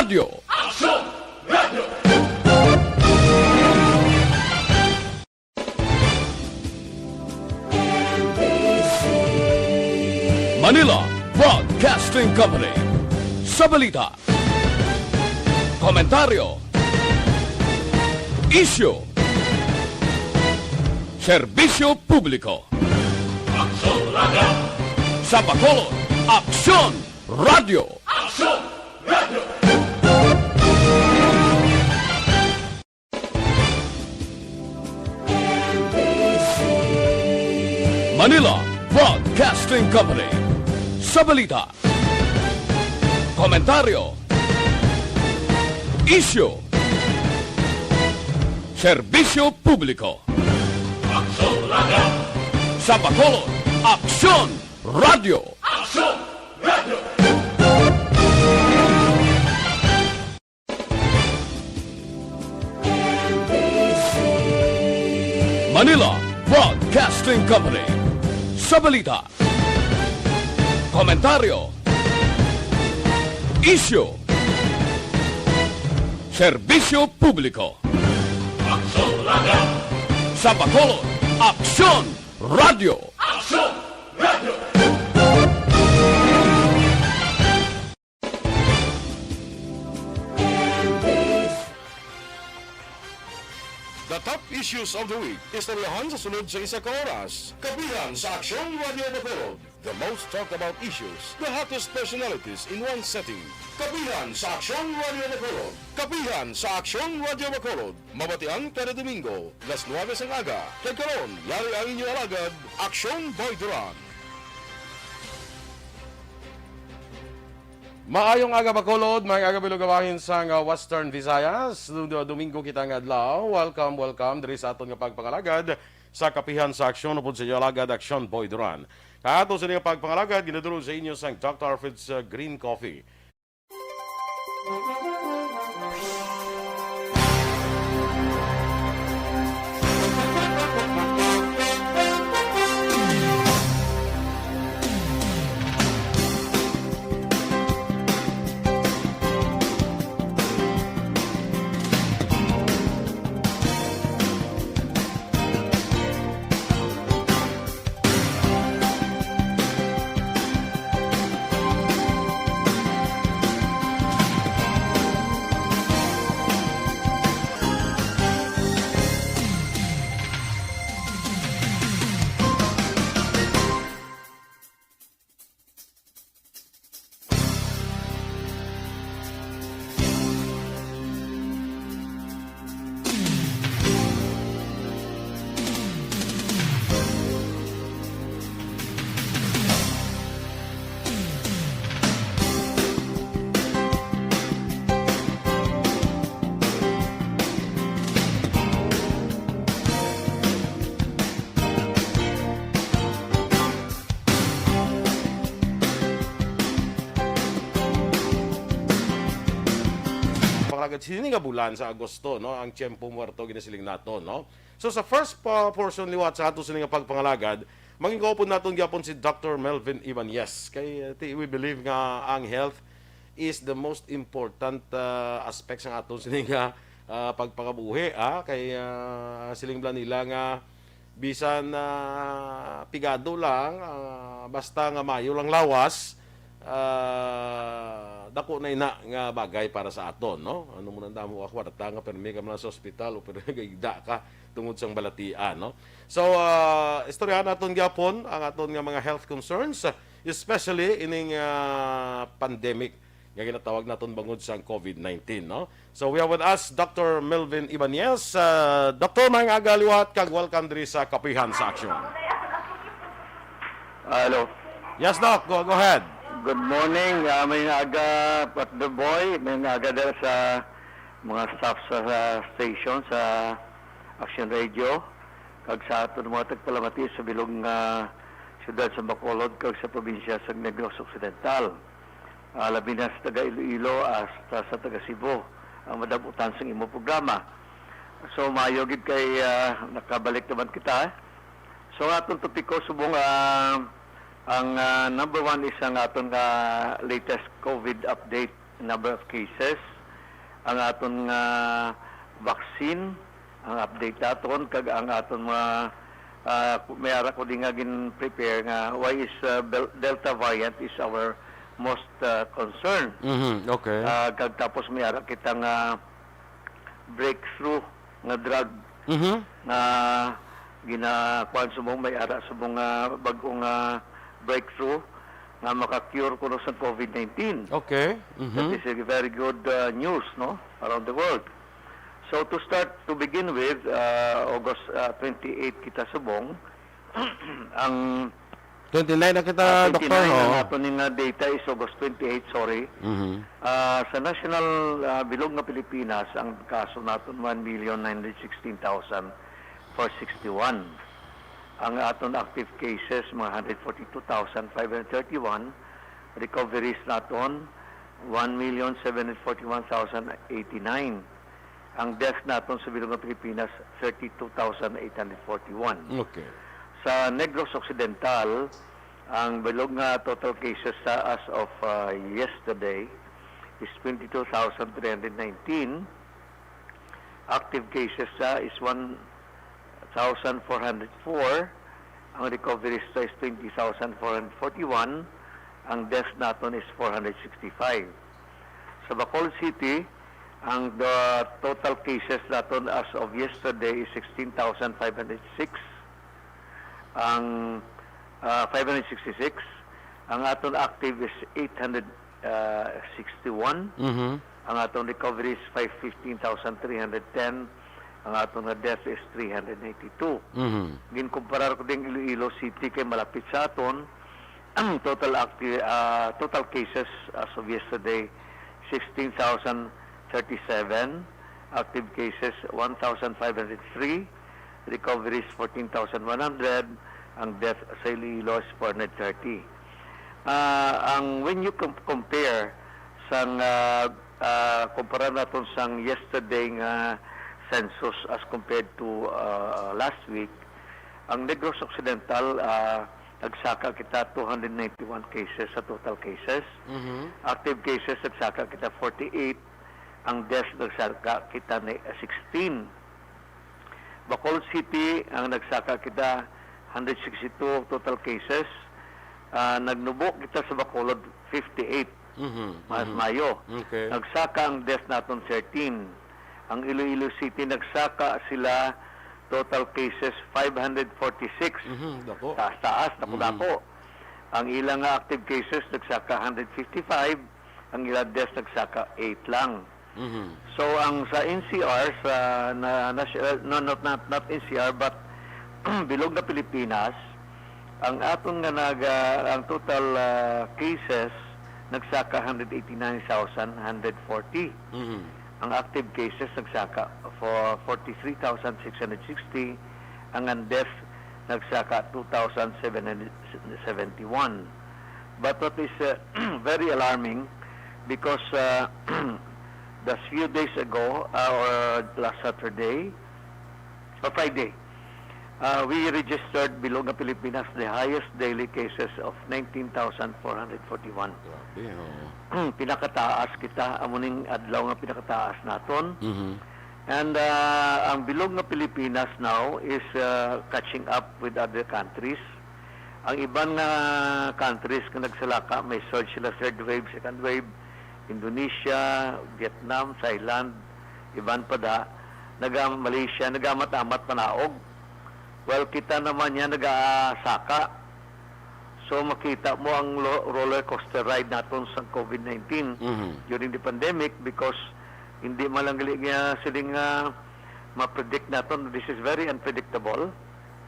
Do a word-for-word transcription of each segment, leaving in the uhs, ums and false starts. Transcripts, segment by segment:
Radio. Manila Broadcasting Company. Sa balita, komentaryo, isyu, serbisyo publiko. Aksyon Radio. Sa Bacolod, Aksyon Radio. Aksyon Radio. Manila Broadcasting Company. Sa balita, komentaryo, isyu, serbisyo publiko. Aksyon Radio. Sa Bacolod, Aksyon Radio. Aksyon Radio. Manila Broadcasting Company. Sa balita, komentaryo, isyu, serbisyo publiko. Aksyon Radio. Sa Bacolod, Aksyon Radio. Aksyon Radio. The top issues of the week, istoryahan sa sunod sa isa ka oras. Kapihan sa Aksyon Radio Bacolod. The most talked about issues, the hottest personalities in one setting. Kapihan sa Aksyon Radio Bacolod. Kapihan sa Aksyon Radio Bacolod. Mabatian kada Domingo, las nuebe sang aga. Kag karon, yari ang inyo alagad, Aksyon Boy Duran. Maayong aga, Bacolod. Maayong aga, Bilog Bahin sang, ah, Western Visayas. Dum-, Domingo kita nga adlaw. Welcome, welcome diri sa aton nga pagpangalagad sa Kapihan sa Aksyon upod sa inyo alagad, Aksyon Boy Duran. Kag ato sa inyo pagpangalagad, ginadulog sa inyo sang Doctor Arfed's, ah, Green Coffee. Pangalagad, sini nga bulan sa Agosto, no, ang Tiempo Muerto ginasiling nato, no? So, sa first pa portion liwat sa ato sini nga pagpangalagad, mangin-upod naton gyapon si Doctor Melvin Ibanez. Kay, uh, ti-, we believe nga ang health is the most important, uh, aspect sa aton sini nga, uh, pagpangabuhi, ah. Kay, uh, siling bala nila nga bisan, ah, pigado lang, ah, basta nga maayo lang lawas, ah, dako na ina nga bagay para sa aton, no? Ano mo nang damo ka kwarta nga permi ka man sa ospital o permi ka igda ka tungod sang balatian, no? So, ah, istoryahan naton gyapon ang aton nga mga health concerns, especially ining, ah, pandemic nga ginatawag naton bangod sang COVID nineteen, no? So, we have with us Doctor Melvin Ibanez. Ah, Doctor, maayong aga liwat kag welcome diri sa Kapihan sa Aksyon. Hello. Yes, Doc. Go, go ahead. Good morning. Ah, maayong aga, Partner Boy. Maayong aga dira sa mga staff sa, sa station, sa Action Radio, kag sa aton mga tagpalamati sa bilog nga siyudad sa Bacolod kag sa probinsya sa Negros Occidental. Ah, labi na sa taga Iloilo hasta sa taga Cebu ang madam-utan sang imo programa. So, maayo gid kay, ah, nakabalik naman kita. So, ang aton topiko subong, ah, ang, ah, number one is ang aton nga latest COVID update, number of cases. ang aton nga vaccine, ang update naton, kag ang aton mga, ah, may ara ko din nga gin-prepare nga why is, ah, Bel-, Delta variant is our most, ah, concern. Mhm, okay. Ah, kag tapos may ara kita nga breakthrough nga drug Mhm. nga ginakuan subong may ara subong nga bag-o nga breakthrough nga maka-cure kuno sa covid nineteen. Okay. That Mhm. is a very good, uh, news, no, around the world. So to start, to begin with, uh, August, uh, twenty-eight kita subong. Ang Twenty-nine na kita, ah, Doktor, twenty-nine ang ho. Aton nga data is August twenty-eight, sorry. Mhm. Ah, sa national, ah, bilog nga Pilipinas, ang kaso naton one million nine hundred sixteen thousand four sixty-one. Ang aton active cases, mga hundred forty-two thousand five hundred thirty-one. Recoveries naton, one million seven hundred forty-one thousand eighty-nine. Ang death naton sa bilog nga Pilipinas, thirty-two thousand eight hundred forty-one. Okay. Sa Negros Occidental, ang bilog nga total cases sa as of, ah, yesterday is twenty-two thousand three hundred nineteen. Active cases sa is one thousand four hundred four. Ang recoveries sa is twenty thousand four hundred forty-one. Ang death naton is four hundred sixty-five. Sa Bacolod City, ang the total cases naton as of yesterday is sixteen thousand five hundred six. Ang, ah, five hundred sixty-six. Ang aton active is eight hundred sixty-one. Mhm. Ang aton recovery is five, fifteen thousand three hundred ten. Ang aton nga death is three hundred ninety-two. Mhm. Ginkumparar ko ding Iloilo City kay malapit sa aton. Ang total acti-, ah, total cases as of yesterday, sixteen thousand thirty-seven. Active cases, one thousand five hundred three. Recoveries, fourteen thousand one hundred. Ang death sa Iloilo is four hundred thirty. Ah, ang, when you com-, compare sang, ah, ah, kumpara naton sang yesterday nga census as compared to, ah, last week, ang Negros Occidental, ah, nagsaka kita two hundred ninety-one cases sa total cases. Mhm. Active cases, nagsaka kita forty-eight. Ang death, nagsaka kita ni sixteen. Bacolod City, ang nagsaka kita, hundred sixty-two total cases. Ah, nagnubo kita sa Bacolod, fifty-eight. Mhm, Mas mhm. Mayo. Okay. Nagsaka ang death naton, thirteen. Ang Iloilo City, nagsaka sila, total cases, five hundred forty-six. Mhm, dako. Taas-taas, dako-dako. Mhm. Ang ilang nga active cases, nagsaka hundred fifty-five. Ang ilang deaths, nagsaka eight lang. Mhm. So, ang sa N C R, sa na, nas-, uh, no, not, not, not N C R, but bilog nga Pilipinas, ang aton nga nag, ah, ang total, ah, cases nagsaka hundred eighty-nine thousand hundred forty. Mhm. Ang active cases nagsaka for forty-three thousand six hundred sixty, ang ang death nagsaka two thousand seven hundred seventy-one. But what is, uh, very alarming, because, uh, just few days ago, uh, or last Saturday, or Friday, uh, we registered bilog nga Pilipinas the highest daily cases of nineteen thousand four hundred forty-one. Grabe, oo. Pinakataas kita, amo ning adlaw nga pinakataas naton. Mhm. And, uh, ang bilog nga Pilipinas now is, uh, catching up with other countries. Ang iban nga countries nga nagsalaka, may surge sila, third wave, second wave, Indonesia, Vietnam, Thailand, iban pa da, naga-, Malaysia, nagamat-amat panaog. Well, kita naman niya nagasaka. So, makita mo ang lo-, roller coaster ride naton sa covid nineteen Mhm. during the pandemic, because hindi man lang gali nga siling nga ma-predict naton. This is very unpredictable,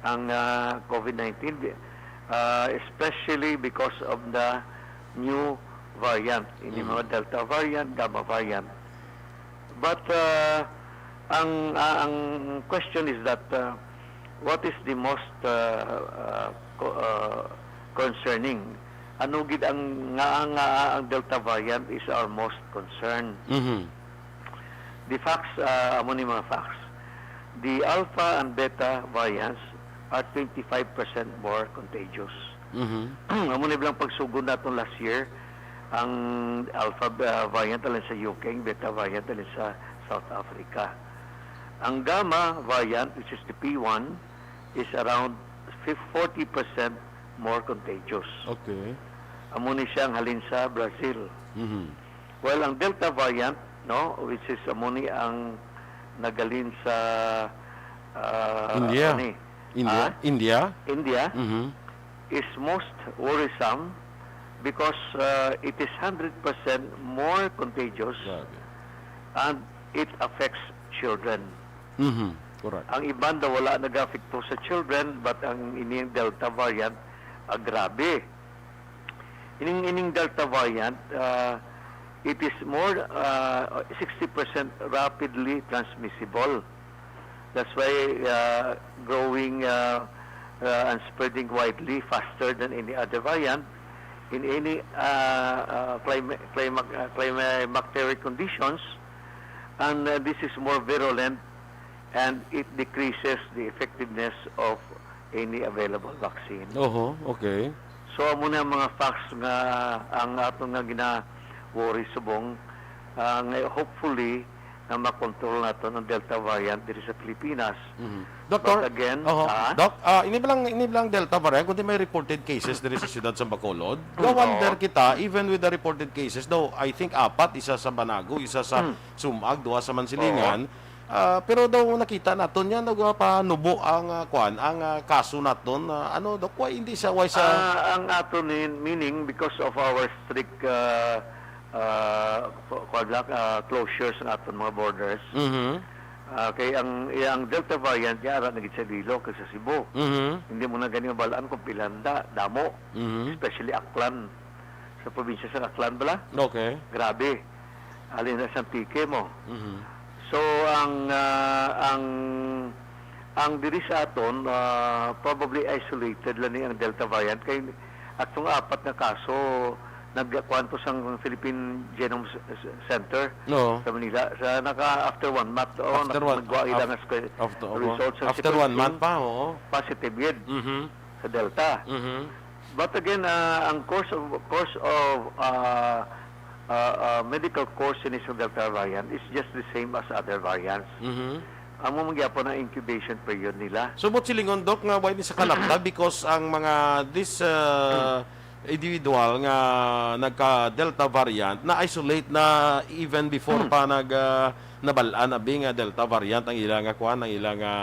ang, ah, covid nineteen, ah, especially because of the new variant, ini Mhm. mga Delta variant, Gamma variant. But, ah, ang, ah, ang question is that, ah, what is the most, ah, ah, co-, ah, concerning? Ano gid ang nga, nga ang Delta variant is our most concern? Mhm. The facts, ah, amo ni mga facts. The Alpha and Beta variants are twenty-five percent more contagious. Mhm. Amo ni bilang pagsugod naton last year, Ang Alpha, ah, variant alin sa U K, ang Beta variant alin sa South Africa. Ang Gamma variant, which is the P one, is around fif-, forty percent more contagious. Okay. Amo ni siya ang halin sa Brazil. Mhm. Well, ang Delta variant, no, which is amo ni ang nagalin sa, ah, India. Ano ni? India? Ah? India? India Mhm. is most worrisome because, uh, it is hundred percent more contagious Grabe. and it affects children. Mhm. Correct. Ang iban daw wala nag-apekto sa children, but ang ining Delta variant, ah, grabe. Ining, ining Delta variant, ah, it is more, ah, sixty percent rapidly transmissible. That's why, uh, growing, uh, uh, and spreading widely faster than any other variant in any, uh, uh, clima-, clima-, uh, climateric conditions. And, uh, this is more virulent and it decreases the effectiveness of any available vaccine. Oho, okay. So, amo na ang mga facts nga ang aton nga gina-worry subong, ah, nga hopefully nga makontrol naton ang Delta variant diri sa Pilipinas. Mhm. Doctor, But again, oho, ah? Doc, ah, ini ba lang, ini ba lang Delta variant, kundi may reported cases diri sa siyudad sa Bacolod? Mm, Ga-wonder oo. kita, even with the reported cases, though I think apat, isa sa Banago, isa sa Mm. Sumag, duha sa Mansilingan. Oo. Ah, pero daw nakita naton niya, nagpanubo ang, ah, kwan, ang, ah, kaso naton. Ah, ano, Doc, why hindi siya, why sa Ah, ang aton ni, meaning because of our strict, ah, ah, ku-, kwan lang, ah, closures ng aton mga borders. Mhm. Ah, kay ang, ang Delta variant niya ara na gid sa Iloilo kag sa Cebu. Mhm. Hindi mo na gani mabalaan kung pila na damo, Mhm. especially Aklan. Sa probinsya sa Aklan bala. Okay. Grabe. Alin na sa Antique mo. Mhm. So, ang, ah, ang, ang diri sa aton, ah, probably isolated lang ni ang Delta variant. Kay atong apat nga kaso, nagkuan to sang Philippine Genome S-, S-, Center No. sa Manila. Sa naka, after one month, oh, After one, nagwa ila af-, nga sque-, after, opo. results sa After one sequencing, month pa, oo. positive gid Mhm. sa Delta. Mhm. But again, ah, ang course of, course of, ah, ah, ah, medical course ini sa Delta variant is just the same as other variants. Mhm. Amo man gyapon ang incubation period nila. So, buot silingon, Doc, nga why ni sa kalapta? Because ang mga, this, ah, individual nga nagka-Delta variant, na-isolate na even before Hmm. pa nag, ah, nabal-an abi nga Delta variant ang ila nga kuan, ang ila nga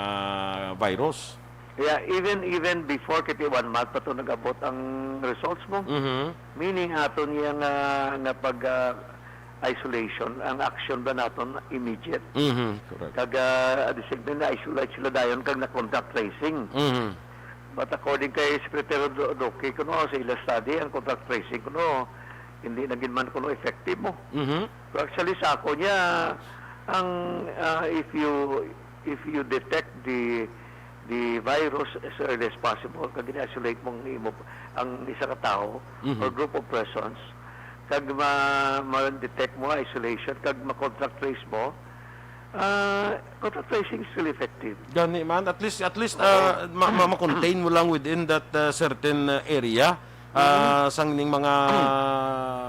virus. Yeah, even, even before, kay one month pa to nag-abot ang results mo. Mhm. Meaning, aton niya nga, nga pag, ah, isolation, ang action ba naton immediate? Mhm, correct. Kag, ah, at the same time, na-isolate sila dayon kag na-contact tracing. Mhm. But according kay Secretary Do-, Duque, kuno sa ila study, ang contact tracing kuno, hindi na gid man kuno effective mo. Mhm. So, actually, sa ako niya, ang, ah, if you, if you detect the, the virus as early as possible, kag gina-isolate mo ang imo, ang isa ka tawo Mhm. or group of persons, kag ma-, ma-detect mo ang isolation, kag ma-contact trace mo, ah, contact tracing is still effective. Gani man, at least, at least, Oo. ah, ma-, ma-, ma-contain mo lang within that, ah, certain, ah, area. Ah, Mhm. sang ining mga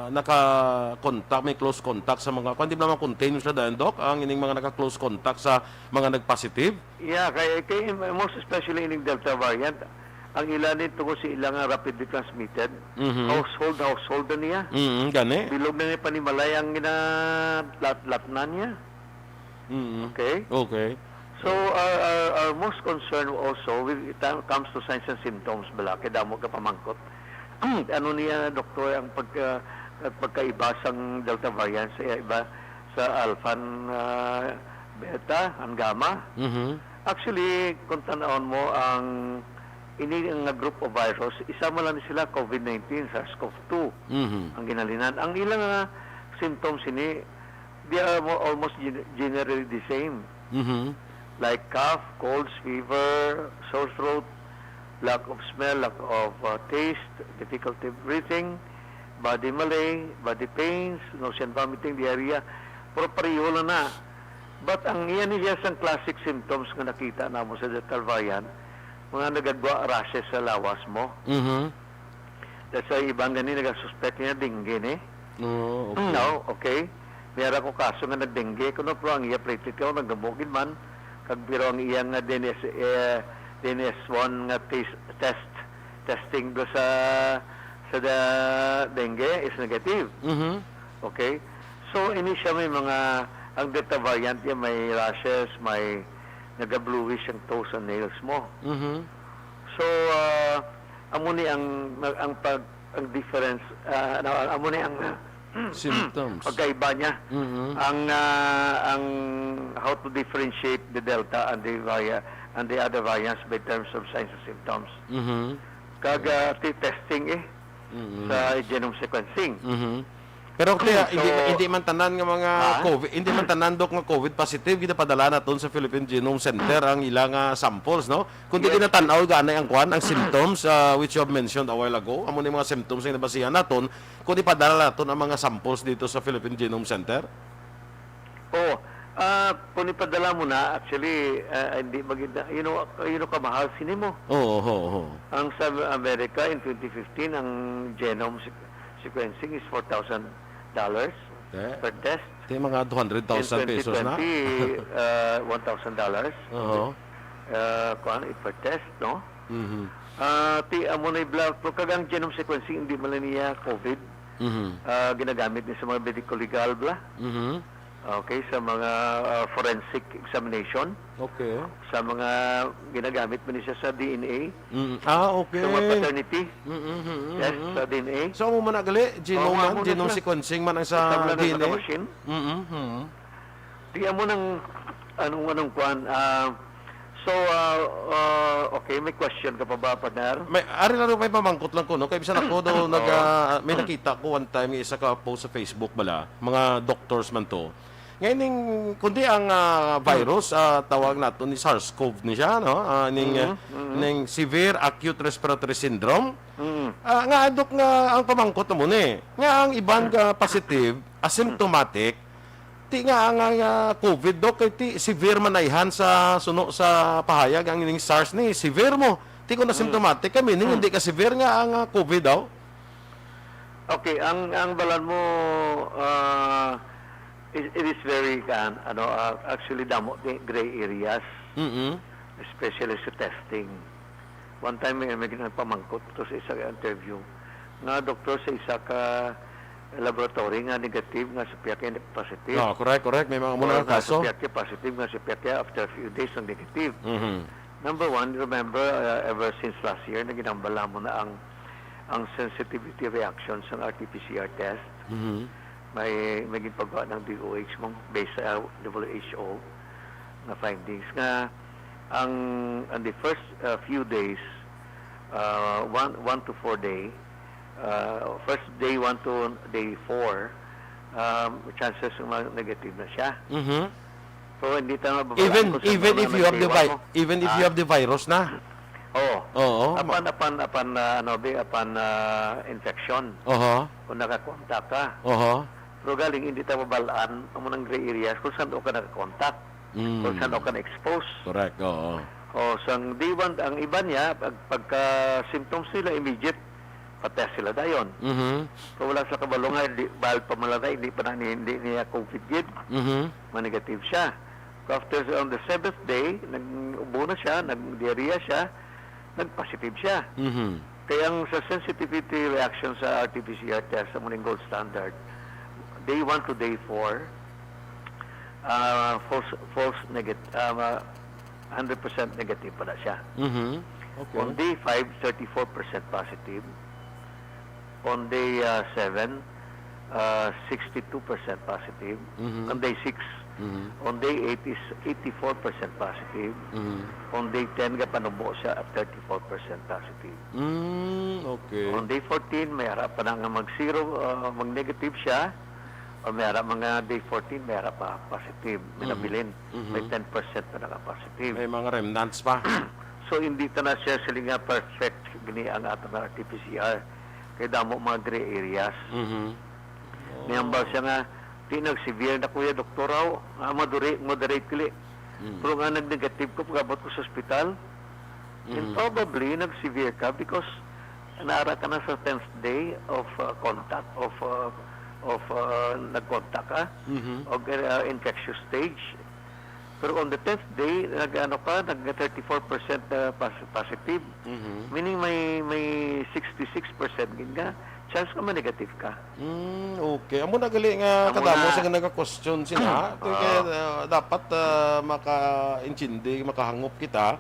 naka-contact, may close contact sa mga, kwan, di ba ma-contain mo sila daan, Doc? Ang ining mga naka-close contact sa mga nag-positive? Yeah, kay, kay, most especially ining Delta variant, ang ila ni tungod sa ila nga rapidly transmitted, Mhm. household, household na niya. Mhm, gani. Bilog na niya panimalay ang gina-, lat-, lat na niya. Mm. Okay? Okay. So, our, our, our most concern also when it comes to signs and symptoms, bala, kay damo ka pamangkot. Ano niya, doktor, ang pagka-, pagkaiba sang Delta variant sa iba, sa Alpha and, ah, Beta and Gamma? Mhm. Actually, kung tan-awon mo ang ini nga group of virus, isa man lang sila COVID nineteen, SARS-CoV two Mhm. ang ginhalinan. Ang ilang, ah, symptoms ini, they are mo-, almost gen-, generally the same. Mhm. Like cough, colds, fever, sore throat, lack of smell, lack of, uh, taste, difficulty breathing, body malaise, body pains, nausea and vomiting, diarrhea. Pero pareho lang na. But ang iya ni siya sang classic symptoms nga nakita namo sa Delta variant, mga nagagwa rashes sa lawas mo. Mhm. That's why iban gani nagasuspect niya dengue ni. Oo, okay. No, okay. May ara ko kaso nga nagdengue kuno, pero ang iya platelet kuno nagdamo gid man. Kag, pero ang iya nga D N S, eh, D N S one nga tes-, test, testing do sa, sa da-, dengue is negative. Mhm. Okay? So, ini siya may mga, ang Delta variant niya may rashes, may naga-bluish ang toes and nails mo. Mhm. So, ah, amo ni ang, ang pag, ang difference, ah, ano, amo ni ang Symptoms. pagkaiba niya. Mhm. Ang, ah, ang how to differentiate the Delta and the vari-, and the other variants by terms of signs and symptoms. Mhm. Kag, ah, ti-, testing, eh, Mhm. sa genome sequencing. Mhm. Pero kaya, So, hindi, hindi man tanan nga mga ah? COVID, hindi man tanan, Dok, nga COVID positive, ginapadala naton sa Philippine Genome Center ang ila nga samples, no? Kundi Yes. ginatanaw gani ang kwan, ang symptoms, ah, which you have mentioned a while ago. Amo ni mga symptoms nga nabasihan naton, kundi padala naton ang mga samples dito sa Philippine Genome Center? Oo. Ah, kung ipadala mo na, actually, ah, hindi maganda. You know, you know, kamahal sini mo. Oo, oo, oo. Ang sa America in twenty fifteen, ang genome sequ-, sequencing is four thousand dollars Eh, per test. Di mga two hundred thousand pesos na. In twenty twenty, uh, one thousand dollars. Oho. Uh, kuwan, per test, no? Mhm. Ah, ti, amo na yung blood, kag ang genome sequencing, hindi man lang niya COVID. Mhm. Ah, ginagamit ni sa mga medical legal, bla? Mhm. Okay, sa mga, ah, forensic examination. Okay. Sa mga ginagamit man siya sa D N A. Mm. Ah, okay. Sa mga paternity. Mm, mm, mm, Yes, mm. sa D N A. So, amo man na gali, genome Oo, man, amo na genome siya. sequencing man ang sa Ito mo na D N A. sa machine. Mm, mm. Di amo nang, anong, anong kwan, ah, so, ah, ah, okay, may question ka pa ba, partner? May, ari lang, may pamangkot lang ko, no? Kay bisan ako daw Oo. nag, ah, may Oo. nakita ko one time, isa ka post sa Facebook bala, mga doctors man to. Ngayon, ning, kundi ang, ah, virus, ah, tawag nato ni SARS-CoV ni siya, no? Ah, ning, Mhm, ah, mhm. ning severe acute respiratory syndrome. Mhm. Ah, nga, Dok, nga ang pamangkot na mo ni, nga ang iban nga positive, asymptomatic, ti nga ang, ah, COVID, Dok, kay ti severe man ayhan sa suno sa pahayag ang ining SARS ni, severe mo. Ti kung Mm. asymptomatic ka, meaning Mm. hindi ka severe nga ang, ah, COVID daw? Okay, ang, ang balan mo, ah, it, it is very, kan-, ano, ah, actually, damo di gray areas, Mm-mm. especially sa testing. One time, may, may nagpamangkot to sa isa ka interview nga doktor sa isa ka laboratory nga negative, nga sa piyaki positive. Ah, correct, correct. May mga Or muna nga nga sa kaso. piyaki positive, nga sa piyaki after a few days, ang negative. Mhm. Number one, remember, uh, ever since last year, na ginambala mo na ang, ang sensitivity reaction sa R T P C R test. Mhm. May, may ginpagawa ng D O H mo based sa W H O nga findings nga ang, on the first, uh, few days, uh, one, one to four day, uh, first day one to day four, um, chances nga negative na siya. Mhm. So, hindi ta mababalaan Even, kung saan even na if you have the nagdiwa vi-, mo. even if you Ah? have the virus na. Oo. Oo, ma- Apan, apan, apan, ah, ano, bi-, apan, ah, infection. Oho. Kung nakakontak ka. Oho. Pero galing, hindi ta mabalaan, amo nang gray areas kung saan ka nakakontak. Mm. Kung saan ka na-expose. Correct, oo. O, sang day one, ang iba niya, pag, pagka symptoms nila, immediate, patest sila dayon. Mhm. So, wala sa kabalo nga, di, bahal pa man lang na, hindi pa na, hindi niya COVID gid. Mhm. Ma-negative siya. So, after, on the seventh day, nag-ubo na siya, nag-diarrhea siya, nag-positive siya. Mhm. Kaya ang sa sensitivity reaction sa R T P C R test, sa muning gold standard, day one to day four, ah, false, false negat-, ah, ma-, hundred percent negative pala siya. Mhm. Okay. On day five, thirty-four percent positive. On day, ah, seven, ah, sixty-two percent positive. Mhm. On day six, Mhm. on day eight is eighty-four percent positive. Mhm. On day ten, gapanubo siya at thirty-four percent positive. Mm, okay. On day fourteen, may ara pa na nga mag-zero, ah, mag-negative siya. O may ara mga day fourteen, may ara pa positive. May Mhm. nabilin. Mhm. May ten percent pa naka-positive. May mga remnants pa. So, hindi ta na siya sila nga perfect gini ang ato nga R T P C R. Kay damo mga gray areas. Mhm. Nihambal siya nga, "Di nag-severe na, kuya doktor, aw. Ah, maduri-, moderate kili. Mm. Pero nga nag-negative ko, pag-abot ko sa ospital, and Mhm. probably nag-severe ka because naara ka na sa tenth day of, uh, contact, of, uh, of, uh, nag-contact ka, Mhm. o, uh, infectious stage. Pero on the tenth day, nag-ano ka, nag thirty-four percent na pos-, positive. Mhm. Meaning may, may sixty-six percent gid nga chance nga ma-negative ka. Mm, okay. Amo na gali nga Amo kadamo na. sa nga naga-question sila. Ito Oo. kaya, uh, dapat, uh, makaintindi, makahangop kita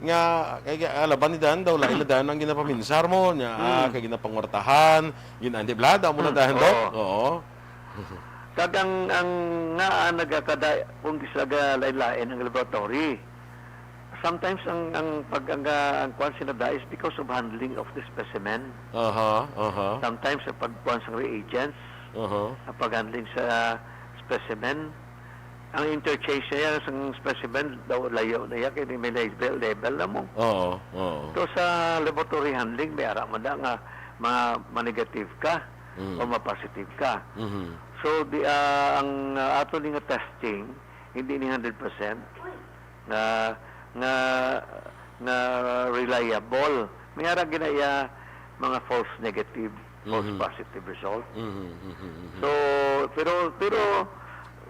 nga kay, kay alaban ni Dan daw, lain na Dan ang ginapaminsar mo niya, ah, Mm. kay ginapangwartahan, gin-, di bla, daw mo na Mm, Dan, Doc? oo. Oo. Kag ang, ang nga, ah, nagakada, kung gis-, nagalain-lain ang laboratory. Sometimes ang, ang pag, ang, ah, ang kwan sila da is because of handling of the specimen. Aha, aha. Sometimes ang pagkuan sa reagents, Aha. ang pag-handling sa specimen, ang interchange niya sa specimen, daw layo na iya, kay may level, level na mo. Oo, oo. So, sa laboratory handling, may ara man na nga ma-, ma-negative ka Mm. o ma-positive ka. Mhm. So, di, ah, ang, ah, ato ni nga testing, hindi ni hundred percent nga, nga, nga reliable. May ara gina iya mga false negative, false Mhm. positive result. Mhm, mhm, mhm. So, pero, pero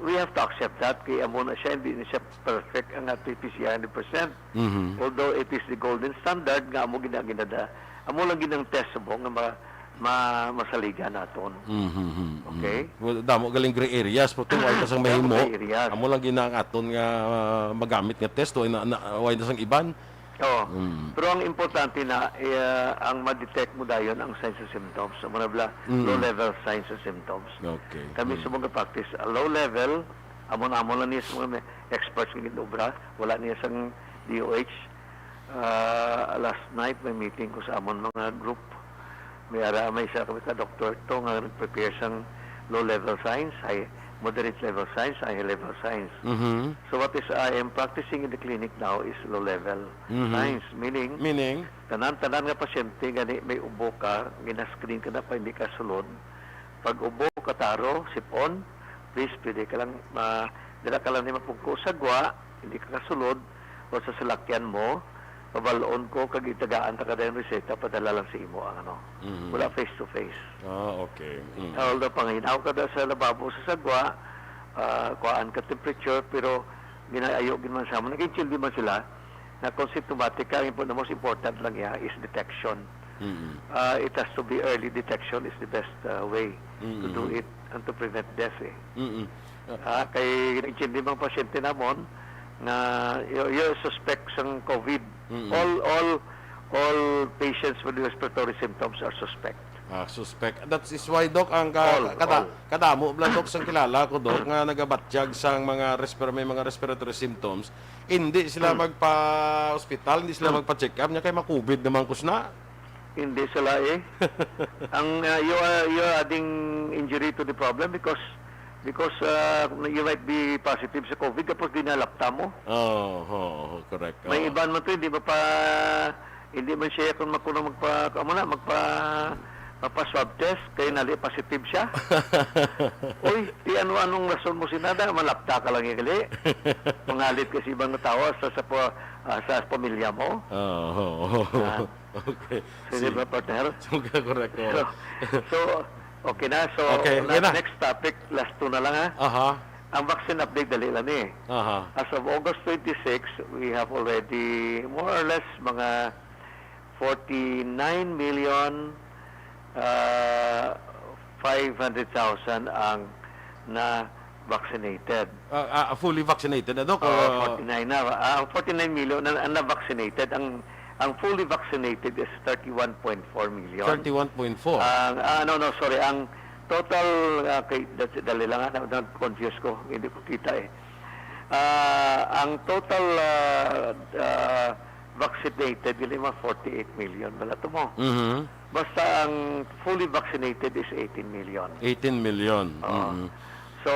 we have to accept that kay amo na siya, hindi na siya perfect ang ato P C R hundred percent. Mhm. Although it is the golden standard nga amo gina-, ginada-, amo lang ginang test mo nga ma-, ma-, masaligan naton. Mhm, mhm, mhm. Okay? Well, damo galing gray areas po to, wala ka sang Damo mahimo. gray areas. Amo lang gina ang aton nga, ah, magamit nga test, wala na, na, wala na sang iban. Oo. Mm. Pero ang importante na, eh, ang ma-detect mo dayon ang signs and symptoms. Amo na bala, Mm. low level signs and symptoms. Okay. Kami Mm. sa mga practice, ah, low level, amo na, amo lang ni sa mga may experts nga ginobra, wala niya sang D O H. Ah, last night may meeting ko sa amon mga group. May ara, may isa kami ka doktor to nga nag-prepare sang low level signs, high, moderate level signs, high level signs. Mhm. So what is I am practicing in the clinic now is low level Mhm. signs, meaning Meaning? tanan-tanan nga pasyente gani may ubo ka, gina-screen ka na pa hindi ka sulod. Pag ubo, kataro, sipon, please, pwede ka lang, ah, dira ka lang ni mapugko sa gwa, hindi ka kasulod, o sa salakyan mo, pabalon ko, kag itagaan ta ka dayon reseta, padala lang sa imo ang ano. Mhm. Wala face to face. Ah, okay. Mm. Although, panginaw ka daw sa lababo sa sagwa, ah, kuhaan ka temperature, pero ginaayo gid man sa amon. Nag-intindi man sila na kung symptomatic ka, ang impo-, the most important lang iya is detection. Mm. Ah, it has to be early detection is the best, ah, way to do Mm. it and to prevent death, eh. Mm. Ah, kay nag-intindi mga pasyente namon nga you, you suspect sang COVID. Mm. All, all, all patients with respiratory symptoms are suspect. Ah, suspect. That is why, Doc, ang ka-, All, kada-, all. kadamo bala, Doc, sang kilala ko, Doc, nga nagabatyag sang mga respir-, may mga respiratory symptoms, hindi sila Hmm. magpa-hospital, hindi sila Hmm. magpa-check up, nya kay ma-COVID naman kusna. Hindi sila eh. Ang, uh, you are, you are adding injury to the problem because, because, uh, you might be positive sa COVID tapos di nalapta mo. Oo, oo, correct. May Oo. iban man to, hindi mapa-, hindi man siya kung makuno magpa-, amo na, magpa-, mapa-swab test, kaya nali positive siya. Uy, di ano-anong rason mo sinada, malapta ka lang yung gali. Mangalit ka sa ibang tao, sa, sa, pa-, ah, sa pamilya mo. Oo, oo. Ah. Okay. Sige Si ba, partner? So, correct, So, oo. so, okay na. So, Okay, na, okay na. next topic, last two na lang, ha? Aha. Ang vaccine update, dali lang eh. Aha. As of August twenty-six, we have already more or less mga forty-nine million, uh, five hundred thousand ang na vaccinated. Ah, ah, fully vaccinated na, Doc? Oo, Or forty-nine na. Ah, ang forty-nine million na, ang na-vaccinated. Ang, ang fully vaccinated is thirty-one point four million. Thirty-one point four. Ang, ah, no, no, sorry. Ang total, ah, kay, dali lang, ah, na, na-confuse ko. Hindi ko kita eh. Ah, ang total, ah, ah, vaccinated, dili mga forty-eight million. Wala to mo. Mhm. Basta ang fully vaccinated is eighteen million. Eighteen million. Oo. Mhm. So,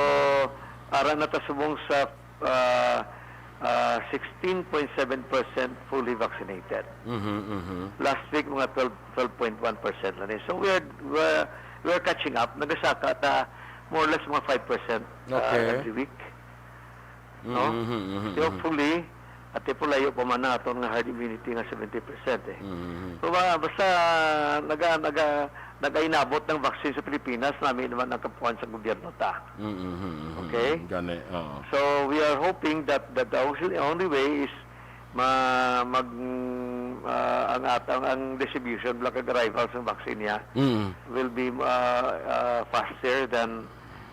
ara na ta subong sa, ah, ah, sixteen point seven percent fully vaccinated. Mhm, mhm. Last week, mga twelve, twelve point one percent lang eh. So, we're, we're, we're catching up. Nagasaka ta more or less mga five percent, ah, Okay. every week. No? Mhm, mhm, So, mhm. hopefully, At po, layo pa man ang aton nga herd immunity nga seventy percent, eh. Mhm. So, ba-, basta naga-, naga-, nagainabot ng vaccine sa Pilipinas, nami naman ang kapuan sa gobyerno ta. Mhm, mhm, mhm. Okay? Gani, oo. So, we are hoping that, that the only, only way is ma-, mag-, mm, ah, ang at-, ang, ang distribution, bala kag arrival sa vaccine niya, Mhm. will be, ah, ah, faster than,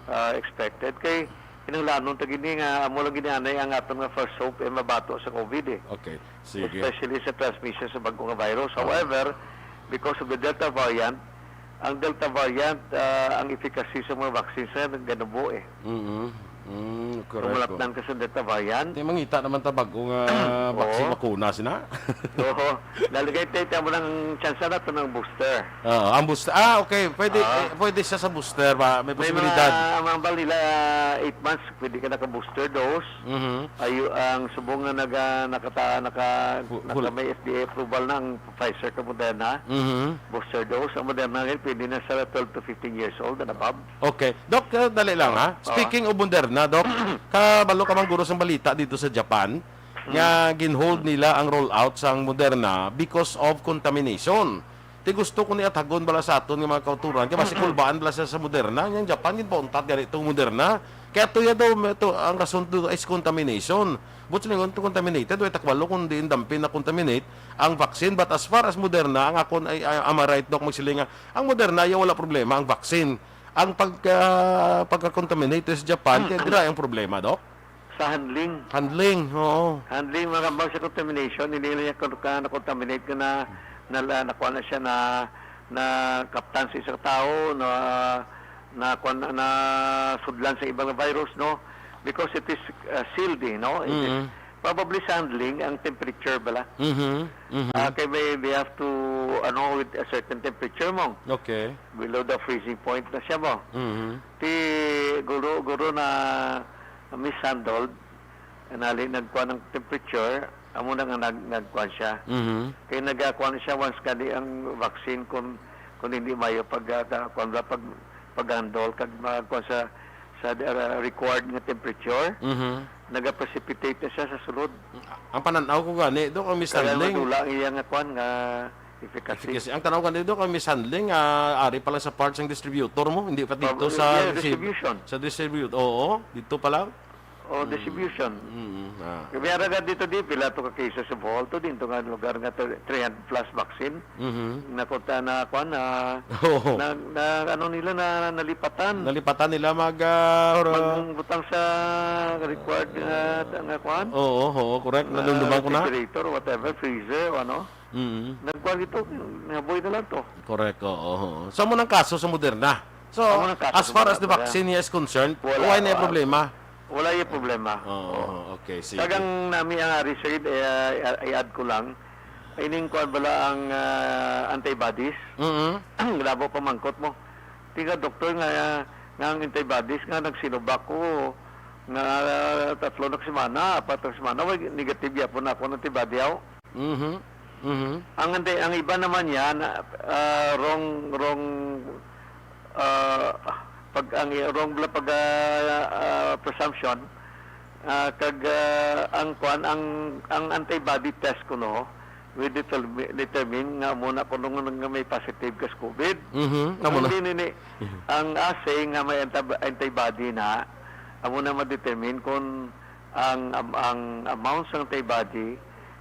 ah, expected. Kay kinahanglanon ta gini nga amo lang gini anay ang aton nga first hope ay mabato sa COVID, eh. Okay, sige. Especially sa transmission sa bag-o nga virus. Oo. However, because of the Delta variant, ang Delta variant, ah, ang efficacy sa mga vaccines na ganubo, eh. Mm-mm. Mm, correct, Kung malapdan ka sa Delta variant. Di mangita naman ta bag-o nga Oo. vaccine, bakuna sina. Oo. Lalagay tayo, tayo mo ng tsansa na ito ng booster. Oo, ang booster. Ah, okay. Pwede, Ah. eh, pwede siya sa booster ba? May May posibilidad. mga, ang mga bal nila, eight months, pwede ka naka-booster dose. Mhm. Ayo, ang subong nga naga-, nakata-, naka-, Fu-, naka-, full. may F D A approval na ang Pfizer ka Moderna. Mhm. Booster dose. Ang Moderna ngayon, pwede na sa twelve to fifteen years old and above. Okay. Doc, uh, dali lang, Oo. ha? Oo. Speaking of Moderna, Doc, kabalo ka man guro sang balita dito sa Japan, Mm. nga ginhold nila ang rollout sang Moderna because of contamination. Ti gusto ko ni athagon bala sa aton nga mga kauturan, kay basi kulbaan bala sa, sa Moderna, yang Japan, ginpauntat gani itong Moderna. Kaya tuya daw, may to, ang rason to is contamination. But silingon to contaminated, way takbalo kung diin dampin na contaminate ang vaccine. But as far as Moderna, ang akon ay, ay, am I right, Doc, magsiling nga, ang Moderna, iya wala problema, ang vaccine. Ang pagka, pagka-contaminate sa Japan, kaya dira ang problema, Doc? Sa handling. Handling, oo. Handling, mga bang sa contamination, hindi nila yung ka-, na-contaminate ka na, na, na, nakuha na siya na, na kaptan sa isang tao, na, na, kuwan, na, na sudlan sa ibang virus, no? Because it is, uh, sealed, eh, no? It is Mm. probably sa handling, ang temperature bala. Mhm, mhm. Ah, kay may, they have to, ano, with a certain temperature mo. Okay. Below the freezing point na siya mo. Mhm. Ti, guro, guro na mishandled, nali nagkuha ng temperature, amo na nga nag-, nagkuha siya. Mhm. Kay nagkuha siya once kani ang vaccine kung, kung hindi mayo pag, ah, ka-, kuwan ba, pag, pag-handle, kag magkuha sa, sa, ah, required nga temperature, Mhm. nagaprecipitate na siya sa sulod. Ang pananaw ko gani, Doc, ang Kaya mishandling. madula ang iya nga kuwan nga efficacy. Efficacy. Ang tanaw gani, Doc, ang mishandling, ah, ari pa lang sa parts ng distributor mo, hindi pa dito Prob-, sa yeah, receiv-, distribution. sa distribute. Oo, dito pa lang. O, Mm. distribution. Mm, ah. Kaya raga dito di, pila to ka cases of all to din, to nga lugar nga three hundred plus vaccine. Mhm. Nakunta na, kuwan, na, Oo. na, na, ano nila, na, nalipatan. Nalipatan nila mag, ah, hura- Magbutang sa required, ah, nga kuwan. Oo, oo, correct. Ah, Nadumduman ko na. refrigerator, whatever, freezer, o ano. Mm. Nagkuwan ito, nabuhay na lang to. Correct, oo, oo. So, amo nang kaso sa Moderna. So, Amo nang kaso as sa far as the Moderna. vaccine is concerned, Wala, why na yung wala. problema? Wala yung problema. Oo, Oo. okay, sige. Kagang nami ang ari, sir, eh, i-, i-add ko lang, ining kuwan bala ang, ah, antibodies. Mm-mm. Labo pa mangkot mo. Tiga doktor nga, ah, nga ang antibodies nga nagsinubak ko nga, ah, tatlo na ka semana, apat na ka semana, way negative yapon ako ng antibody, aw. Mhm. Mhm. Ang, ang iba naman yan, ah, wrong, wrong, ah, pag, ang wrong bla-, pag, ah, ah, presumption, ah, kag, ah, ang kwan, ang, ang antibody test kuno, we determi-, determine nga muna kuno nga may positive ka sa COVID. Mhm. Amo Ang na. din ini, Mhm. ang assay nga may antab-, antibody na, amo na ma-determine kung ang, am-, ang amount sa antibody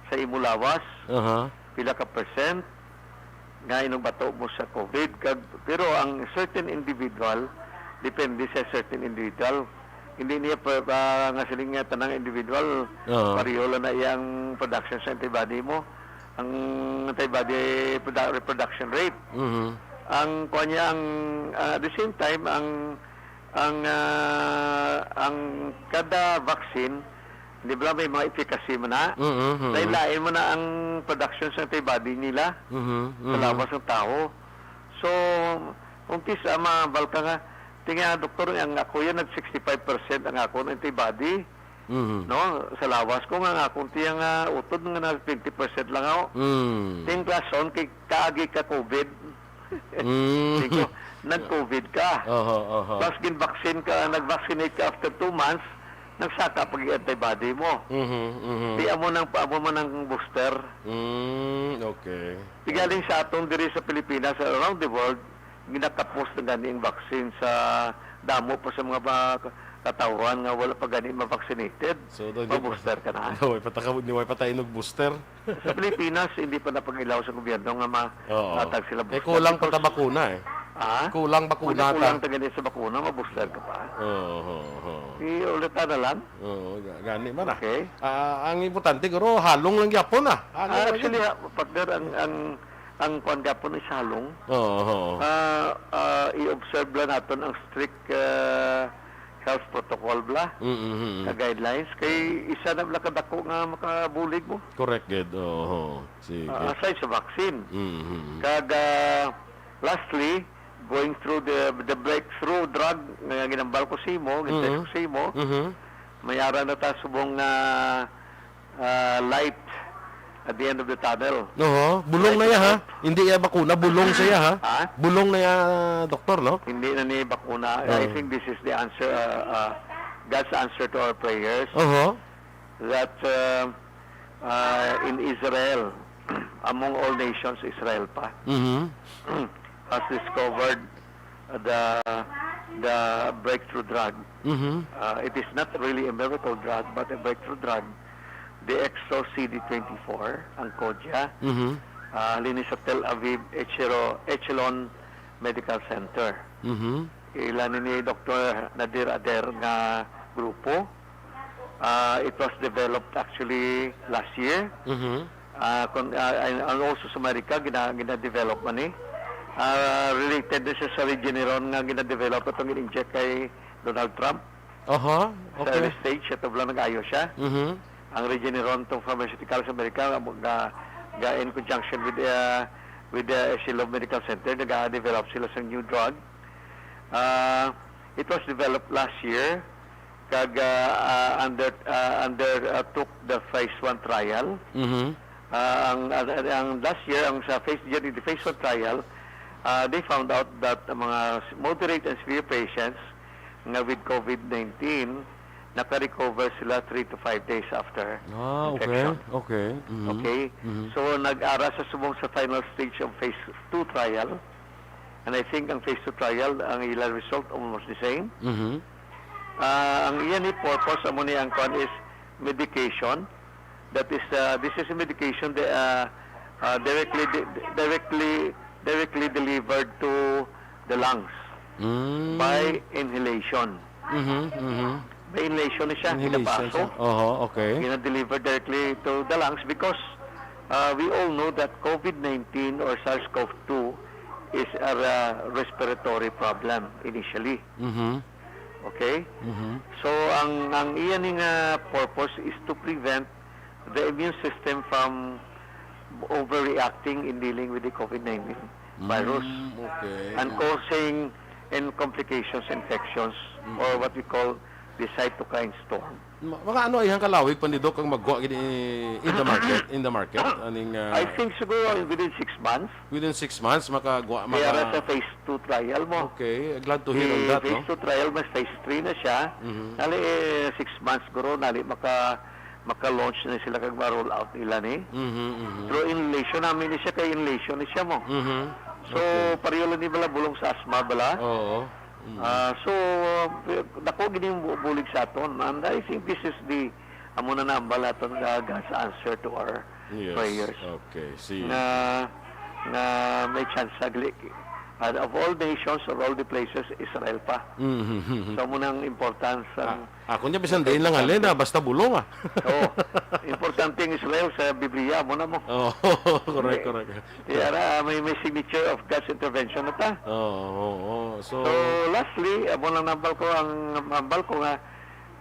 sa imo lawas, Aha. pila ka percent nga inugbato mo sa COVID. Kag, pero ang certain individual, depende sa certain individual. Hindi niya pa, pa nga siling nga tanang individual, Oo. pareho lang na iyang production sa antibody mo. Ang antibody produ-, reproduction rate. Mhm. Ang, kuwan niya, ang, ah, at the same time, ang Ang, ah, ang kada vaccine, di ba, may mga efficacy man na. Mm, mm, mm. Lain-lain man na ang production sa antibody nila Mhm, sa mhm. lawas ng tao. So, umpisa, mabal ka nga, tingnan, doktor, ang ako yan, nag sixty-five percent ang akong antibody, Mhm. no? Sa lawas ko nga, ang akong tiyang, ah, utod nga na twenty percent lang ako. Mm. Ting klason, kay kaagi ka COVID. Mm. Siko, nag-COVID ka. Oho, oho. Tapos gin-vaccine ka, nag-vaccinate ka after two months, nagsaka pag antibody mo. Mhm, mhm. Di amo nang, amo man ang booster. Mm, okay. Di galing sa atong diri sa Pilipinas, around the world, ginakapos na gani ang vaccine sa damo pa sa mga ba-, katawhan nga wala pa gani ma-vaccinated. So, daw hindi pa, ma-booster ka na. Daw, way pa ta-, hindi, way pa tayo nag-booster. Sa Pilipinas, hindi pa napag-ilaw sa gobyerno nga ma-, Oo. matag sila Eh, booster kulang pa because ta bakuna eh. Ah? Kulang bakuna Kulang, ta. kulang ta gani sa bakuna, ma-booster ka pa. Oo, oo, oo. I-ulit na lang. Oo, ga-, gani man ah. Okay. Ah, ang importante, guro, halong lang gyapon ah. Halong Ah, lang actually, gyapon. ah, partner, ang, ang, ang kuwan gyapon is halong. Oo, oo. Ah, ah, i-observe lang naton ang strict, ah, health protocol bla, Mm, mm, mm. nga guidelines. Kay isa na bla kadako nga makabulig mo. Correct, gid. Oo, sige. Ah, aside sa vaccine. Mm, mm, mm. Kag, ah, lastly, going through the, the breakthrough drug nga ginambal ko sa imo, Mm. gin-text ko sa imo, Mhm. may ara na ta subong nga, ah, light at the end of the tunnel. Oho, bulong Light na ya, ha? is out. Hindi ya bakuna, bulong siya, ha? Ha? Bulong na ya, doktor, no? Hindi na ni bakuna. I Oo. think this is the answer, uh, uh, God's answer to our prayers. Oho. That, uh, uh, in Israel, among all nations, Israel pa, Mhm. has discovered the, the breakthrough drug. Mhm. Uh, it is not really a miracle drug, but a breakthrough drug. The Exo C D twenty-four, ang kodya. Mhm. Ah, halin ni sa Tel Aviv, Echero-, Echelon Medical Center. Mhm. Ila ni, ni Doktor Nadir Ader nga grupo. Ah, it was developed actually last year. Mhm. Ah, kon, ah, and, and also sa Amerika, gina-, gina-develop man ni. Ah, related na siya sa Regeneron nga gina-develop atong gin-inject kay Donald Trump. Aha, Sa okay. early stage, ato lang nag-ayo siya. Mhm. Ang Regeneron tong pharmaceutical sa Amerika, ga, ga in conjunction with, ah, with the Eshilov Medical Center, nag-develop sila sa new drug. Ah, it was developed last year, kag, ah, ah, under, ah, under, ah, took the phase one trial. Mhm. Ah, ang, ang, ang last year, ang sa phase, during the phase one trial, ah, they found out that ang mga moderate and severe patients nga with COVID nineteen, naka-recover sila three to five days after Ah, okay. infection. Okay. Mhm. Okay? Mhm. So, nag-ara sa subong sa final stage of phase two trial. And I think ang phase two trial, ang ilang result almost the same. Mhm. Ah, ang iya ni purpose, amo ni ang kwan is medication. That is, uh, this is a medication that, uh, uh, directly, di-, directly, directly delivered to the lungs Mm. by inhalation. Mhm, mhm. By inhalation ni siya, Inhalation ginabaso. siya. Oho, okay. Gina-deliver directly to the lungs because, uh, we all know that COVID nineteen or SARS-CoV two is a, uh, respiratory problem initially. Mhm. Okay? Mhm. So, ang, ang iya ni nga purpose is to prevent the immune system from overreacting in dealing with the COVID nineteen virus Mm, okay. and Oh. causing and complications, infections, Mm. or what we call the cytokine storm. Ma-, mga ano, ihang kalawig pa ni Doc ang magwa gid i-, in the market, in the market, aning, ah, I think siguro within six months. Within six months, makagwa, Kaya maka- ra sa phase two trial mo. Okay, glad to hear on Di that, phase no? two trial, mas phase three na siya. Mhm. Nali, eh, six months, guro, nali maka-, maka-launch na sila kag ma-roll out nila ni. Mhm, mhm. Through inhalation, namin ni siya kay inhalation ni siya mo. Mhm. So, Okay. pareho lang ni bala bulong sa asthma bala. Oo. Mm. Ah, so, eh, dako gid yung bu-, bulig sa aton. And I think this is the, amo na nambal naton nga God's answer to our Yes. prayers. Okay. See. Nga, nga may chance sa gli-, and of all nations, of all the places, Israel pa. Mhm. So, amo nang importance ang Ah, ako niya, bisan diin lang halin, ah, basta bulong, ah. Oo. Importante ang Israel sa Biblia, amo na mo. Oo, correct, Hindi. correct. Kaya ra, may, may signature of God's intervention na ta. Oo, oo, oo. So, So, lastly, amo lang nambal ko, ang nambal ko nga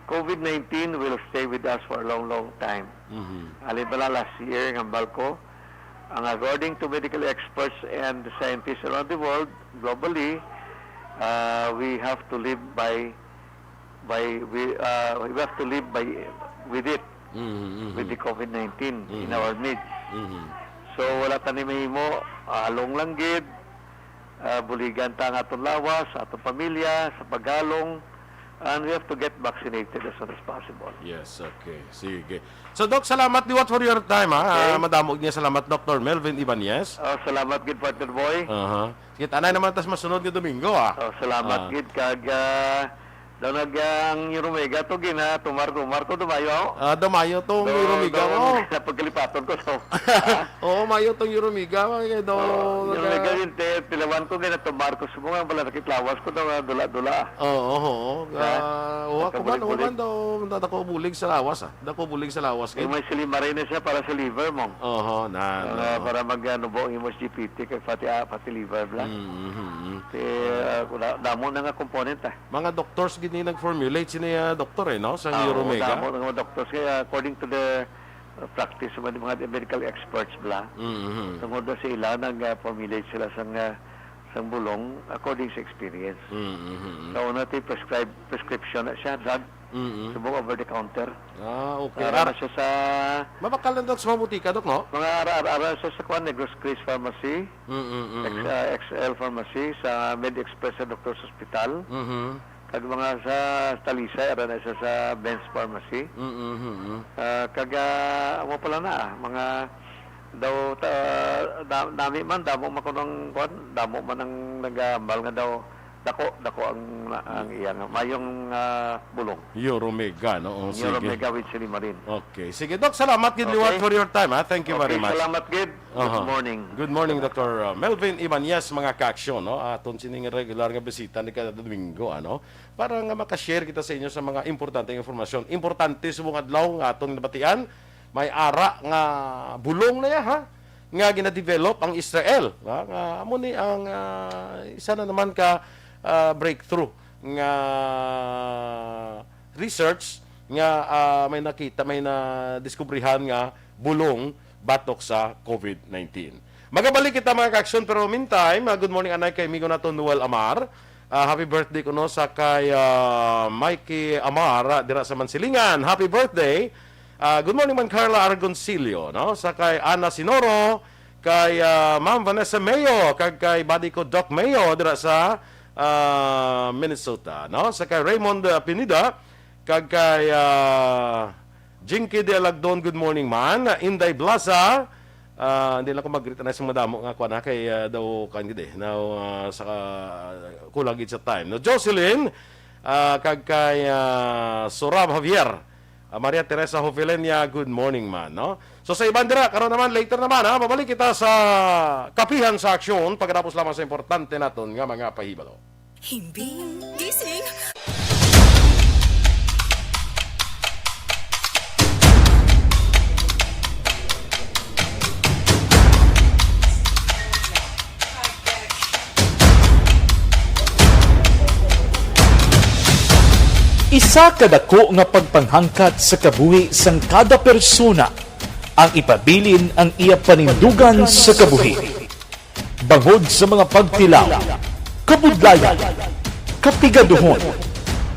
COVID nineteen will stay with us for a long, long time. Mhm. Halin bala last year, nambal ko, ang according to medical experts and scientists around the world, globally, uh, we have to live by, by, we, uh, we have to live by, with it, Mhm, mhm. with the COVID nineteen in Mhm. our midst. Mhm. So, wala ta ni mahimo, halong lang gid, ah, buligan ta ang aton lawas, aton pamilya, sa paghalong, And we have to get vaccinated as soon as possible. Yes, okay. Sige. So, Doc, salamat liwat for your time, ha? Okay. Ah, madamo nga salamat, Doctor Melvin Ibanez. Ah, salamat gid, Partner Boy. Aha. Sige, tanay naman tas masunod nga Domingo, ah. Oh, salamat Ah. gid kag, ah, daw nag-, ang Euromega to gina, tumar-tumar ko, dumayo. Ah, dumayo tong Do-, Euromega do-, mo. napagkalipaton ko, so. Oo, mayo tong Euromega, mga kay daw, Oo, yung nag- legal yung te-, tilawan ko, kaya natumar ko, sumo nga pala nakitlawas ko daw, ah, dula-dula. Oo, oo. Ha? Ah, oo, ako man, oo Nagkabulig-bulig. man daw, dako bulig sa lawas, ah. Dako bulig sa lawas, Yung kay may silimarin na siya para sa liver mo. Oho, na, Ah, no. para mag, ano, buo ang imong G P T, kay fatty, ah, fatty liver, bla. Mm, mm, mm. Kay, ah, da-, damo na nga component, ah. Mga doctors gid ni nag-formulate sini, ah, doktor, eh, no? Sa Ah, oo, Euromega. damo na nga doctors. Kaya according to the practice sa mga, mga medical experts, bla. Mm-hmm. Tungod na sa ila, nag-, uh, formulate sila sang, uh, sang bulong according sa experience. Mm-hmm. Sa una, ti prescribe, prescription na siya, drug. Mm-hmm. Subong over the counter. Ah, okay. Ara Ara-, na siya sa mabakal lang, Doc, sa mga butika, Doc, no? Mga ara-, ara-, ara siya sa kuan, Negros Grace Pharmacy, Mm-mm-mm. X-, uh, X L Pharmacy, sa Med Express sa Doctor's Hospital. Mm-hmm. Kag mga sa Talisay, ara na siya sa Benz Pharmacy. Mm-mm-mm. Ah, kag, ah, amo pala na, ah, mga daw, ta-, da-, nami man, damo man kuno ang, kuwan, damo man ang nag-aambal nga daw dako, dako ang, ang iya nga mayong, ah, bulong. Euromega, no? Oh, sige. Euromega with Silimarin. Okay. Sige, Doc, salamat gid liwat Okay. for your time, ha? Thank you very Okay, much. salamat gid. Good Aha. morning. Good morning, Doctor Melvin Ibanez, mga ka-aksyon, no? Aton sining regular nga bisita ni kada Domingo, ano? Para nga maka-share kita sa inyo sa mga importanteng impormasyon. Importante subong adlaw nga aton nabatian, may ara nga bulong na ya, ha? Nga gina-develop ang Israel, ha? Nga amo ni ang, ah, isa na naman ka, ah, breakthrough nga research nga, ah, may nakita, may nadiskubrihan nga bulong batok sa COVID nineteen. Magabalik kita, mga ka-aksyon, pero meantime, ah, good morning anay kay amigo nato Noel Amar. Ah, happy birthday kuno sa kay, ah, Mikey Amar, ah, dira sa Mansilingan. Happy birthday. Ah, good morning man Carla Argoncillo, no? Sa kay Ana Sinoro, kay, ah, Ma'am Vanessa Mayo, kag kay buddy ko Doc Mayo dira sa, ah, Minnesota, no? Sa kay Raymond, ah, Pineda, kag kay, ah, Jinky de Alagdon, good morning man. Inday Blasa, ah, hindi lang ko mag-greet na sa madamo nga kuan, ha, kay, ah, daw kuan gid, eh, now, ah, sa ka-, kulang gid sa time. No, Jocelyn, ah, kag kay, ah, Surab Javier, ah, Maria Teresa Jovelenia, good morning man, no? So sa iban dira, karon naman, later naman, ha, mabalik kita sa Kapihan sa Aksyon, pagkatapos lamang sa importante naton nga mga pahibalo. Himbing, gising. Isa ka dako nga pagpanghangkat sa kabuhi sang kada persona ang ipabilin ang iya panindugan sa kabuhi. Bangod sa mga pagtilaw, kabudlayan, kapigaduhon,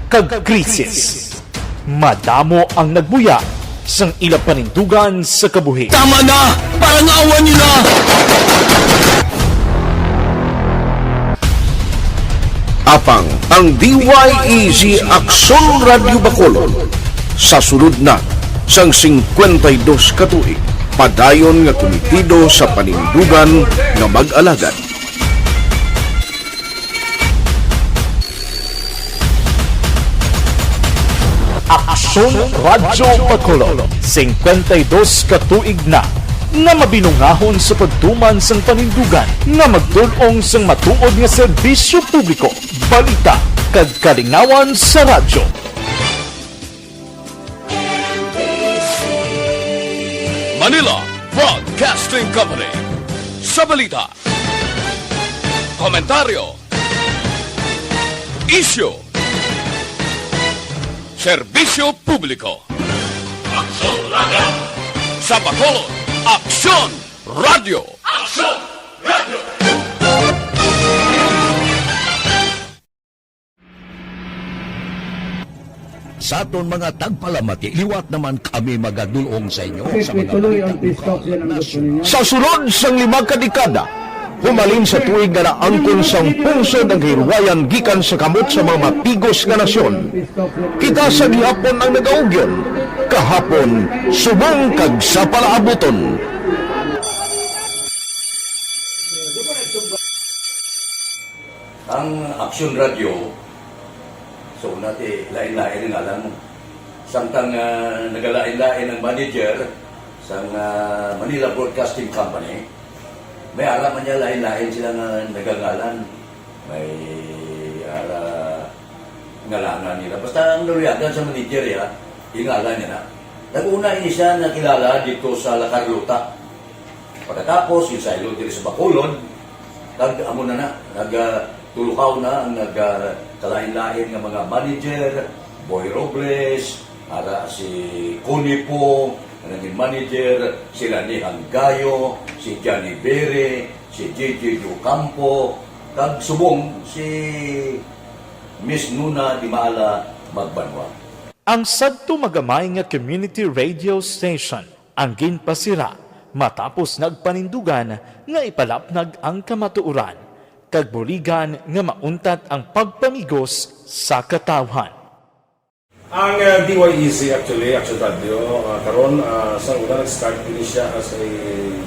kag krisis, madamo ang nagbuya sang ila panindugan sa kabuhi. Tama na! Parang awan niyo na! Apang ang D Y E G Aksyon Radyo Bacolod sa sulod na sang singkwenta y dos ka tuig, padayon nga kumitido sa panindugan nga mag-alagad. Aksyon Radyo Bacolod, singkwenta y dos ka tuig na nga mabinungahon sa pagtuman sang panindugan nga magdul-ong sang matuod nga serbisyo publiko, balita, kag kalingawan sa radyo. Manila Broadcasting Company. Sa balita, komentaryo, isyu, serbisyo publiko. Aksyon Radyo. Sa Bacolod, Aksyon Radyo. Aksyon Radyo. Sa aton mga tagpalamati, liwat naman kami magadul-ong sa inyo sa mga balita bukaw nga nasyon. Sa sulod sang lima ka dekada, Humalin sa tuig nga naangkon sang pungsod ang kahilwayan gikan sa kamot sa mga mapigos nga nasyon. Kita sa gihapon ang nagaugyon, kahapon, subong kag sa palaabuton. Ang Aksyon Radyo, so, nati, lain-lain ang ngalan mo. Samtang, ah, nagalain-lain ang manager sang, ah, Manila Broadcasting Company, may ara man niya lain-lain sila nga nagangalan. May ara ngalangan nila. Basta ang naluyagan sa manager, ya, yung ngalan niya na. Nag-una ini siya nakilala dito sa La Carlota. Pagkatapos, yung saylo diri sa Bacolod, kag amo na na, nag, ah, tulukaw na ang nag, ah, kalain-lain nga mga manager, Boy Robles, ara si Connie Poo, ang naging manager, si Lani Hanggayo, si Johnny Bere, si J J Ocampo, kag subong si Miss Nuna Dimala Magbanwa. Ang sadto magamay nga community radio station ang ginpasira matapos nagpanindugan nga ipalapnag ang kamatuoran kag buligan nga mauntat ang pagpamigos sa katawhan. Ang, uh, D Y E Z actually, Action Radio, uh, karon, uh, sa una nag-start din siya as a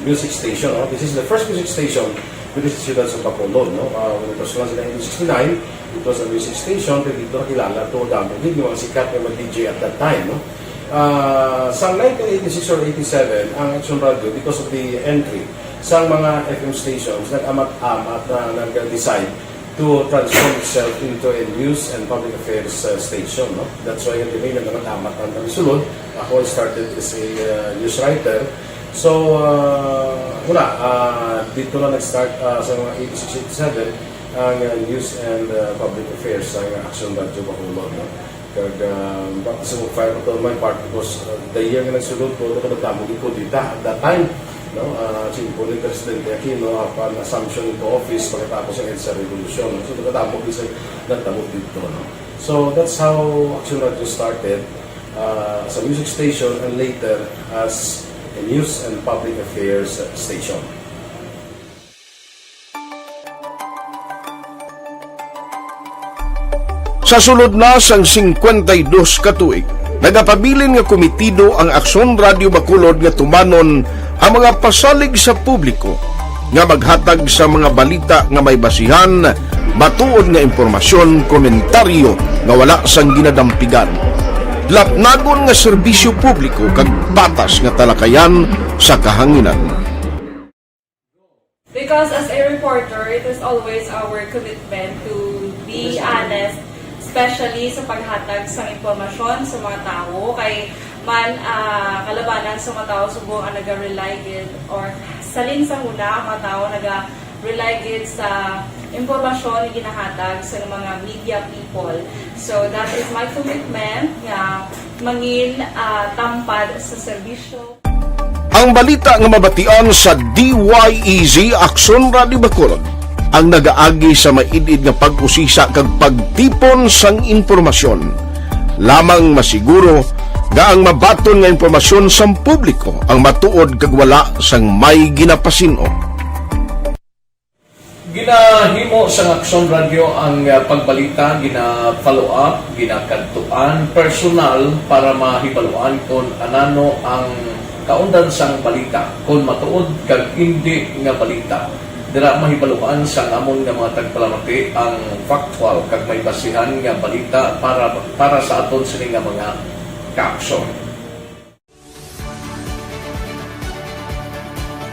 music station. No? This is the first music station with the Siyudad sa Bacolod. No? Uh, when it was launched in nineteen sixty-nine, it was a music station, pero dito nakilala to, damo gid yung mga sikat nga mga D J at that time. No? Ah, sa nineteen eighty-six or eighty-seven, ang Action Radio, because of the entry sa mga F M stations, nag-amat-amat na nag-decide to transform itself into a news and public affairs, uh, station. No? That's why, yung nag-amat-amat ang sulod. Ako, I started as a, uh, news writer. So, uh, wala, uh, dito na nag-start, uh, sa mga eighty-six, eighty-seven ang, uh, news and, uh, public affairs sa Action Radio Bacolod. No? Kag, ah, baptism of fire pa to my part because, ah, the year nga nagsulod ko, nagkadamo gid kudeta at that time, no? Ah, simple ni Presidente Aquino, apan assumption into office pagkatapos ng EDSA Revolution. So, nagkadamo gid sa nagtabo dito, no? So, that's how Action Radio started, ah, as a music station and later as a news and public affairs station. Sa sulod na sang singkwenta y dos ka tuig, nagapabilin nga komitido ang Aksyon Radio Bacolod nga tumanon ang mga pasalig sa publiko nga maghatag sa mga balita nga may basihan, matuod nga impormasyon, komentaryo nga wala sang ginadampigan, lapnagon nga serbisyo publiko kag patas nga talakayan sa kahanginan. Because as a reporter, it is always our commitment to be honest, especially sa paghatag sa impormasyon sa mga tawo. Kay man, ah, kalabanan sa mga tawo subong ang naga-rely gid, or salin sa huna ang mga tawo naga-rely gid sa impormasyon nga ginahatag sa mga media people. So that is my commitment nga mangin, ah, tampad sa serbisyo. Ang balita nga mabatian sa D Y E Z Aksyon Radio Bacolod ang nagaagi sa maid-id nga pag-usisa kag pagtipon sang impormasyon. Lamang masiguro nga ang mabaton nga impormasyon sang publiko ang matuod kag wala sang may ginapasin-o. Ginahimo sang Aksyon Radio ang, ah, pagbalita, gina-follow up, ginakadtuan personal para mahibaluan kon anano ang kaundan sang balita, kon matuod kag indi nga balita. Dira mahibaluan sang amon nga mga tagpalamati ang factual kag may basihan nga balita para, para sa aton sini nga mga kaaksyon.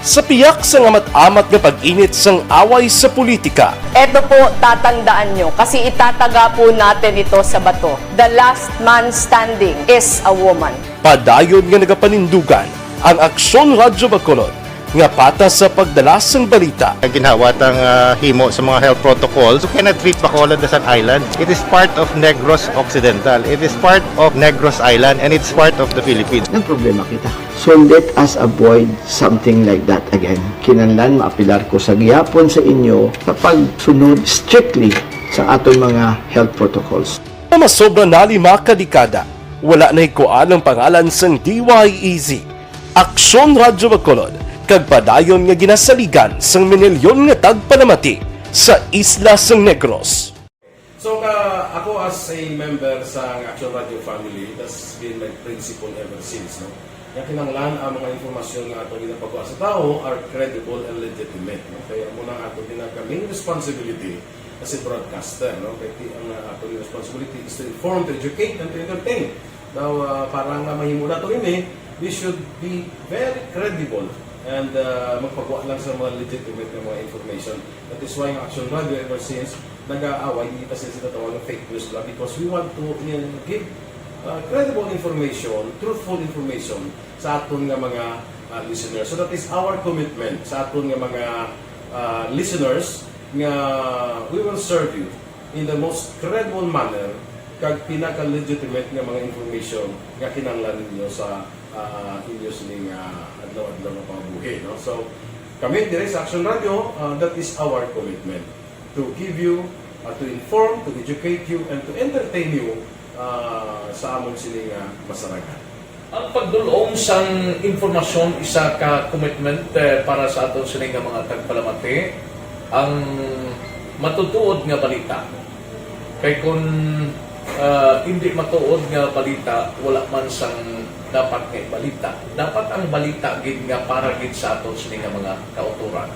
Sa piyak sang amat-amat nga pag-init sang away sa politika, Eto po, tatandaan nyo, kasi itataga po natin ito sa bato. The last man standing is a woman. Padayon nga nagapanindugan ang Aksyon Radyo Bacolod nga patas sa pagdala sang balita. Ang ginhawa tang, ah, himo sa mga health protocols, you cannot treat Bacolod as an island. It is part of Negros Occidental. It is part of Negros Island, and it's part of the Philippines. Nagproblema kita. So let us avoid something like that again. Kinahanglan maapelar ko sa gihapon sa inyo sa pagsunod strictly sa aton mga health protocols. Nga masobra na lima ka dekada, wala nahikuan ang pangalan sang D Y E Z. Aksyon Radyo Bacolod kag padayon nga ginasaligan sang minilyon nga tagpalamati sa isla sang Negros. So, ka, ako as a member sa Action Radio family, that's been my principle ever since, no? Nga kinahanglan ang mga impormasyon nga ato ginapagwa sa tawo are credible and legitimate, no? Kaya amo na ato ginaka main responsibility as a broadcaster, no? Kaya ti-, ang, uh, ato responsibility is to inform, to educate, and to entertain. Now, uh, para nga mahimo nato ini, we should be very credible and, uh, magpagwa lang sa mga legitimate nga mga information. That is why ang Action Radio ever since nag-aaway, hindi ta sila sinatawag nga fake news lang because we want to, uh, give, uh, credible information, truthful information sa aton nga mga, uh, listeners. So that is our commitment sa aton nga mga, uh, listeners nga we will serve you in the most credible manner kag pinaka-legitimate nga mga information nga kinahanglan ninyo sa, uh, inyo sining, uh, adlaw-adlaw nga pangabuhi, no? So, kami dire sa Action Radio, uh, that is our commitment to give you, uh, to inform, to educate you, and to entertain you, uh, sa amon sini nga masarangan. Ang pagdul-ong sang impormasyon isa ka commitment, eh, para sa aton sini nga mga tagpalamati. Ang matutuod nga balita. Kay kun, ah, hindi matuod nga balita, wala man sang dapat nga ibalita. Dapat ang balita gid nga para gid sa aton sini nga mga kautoran.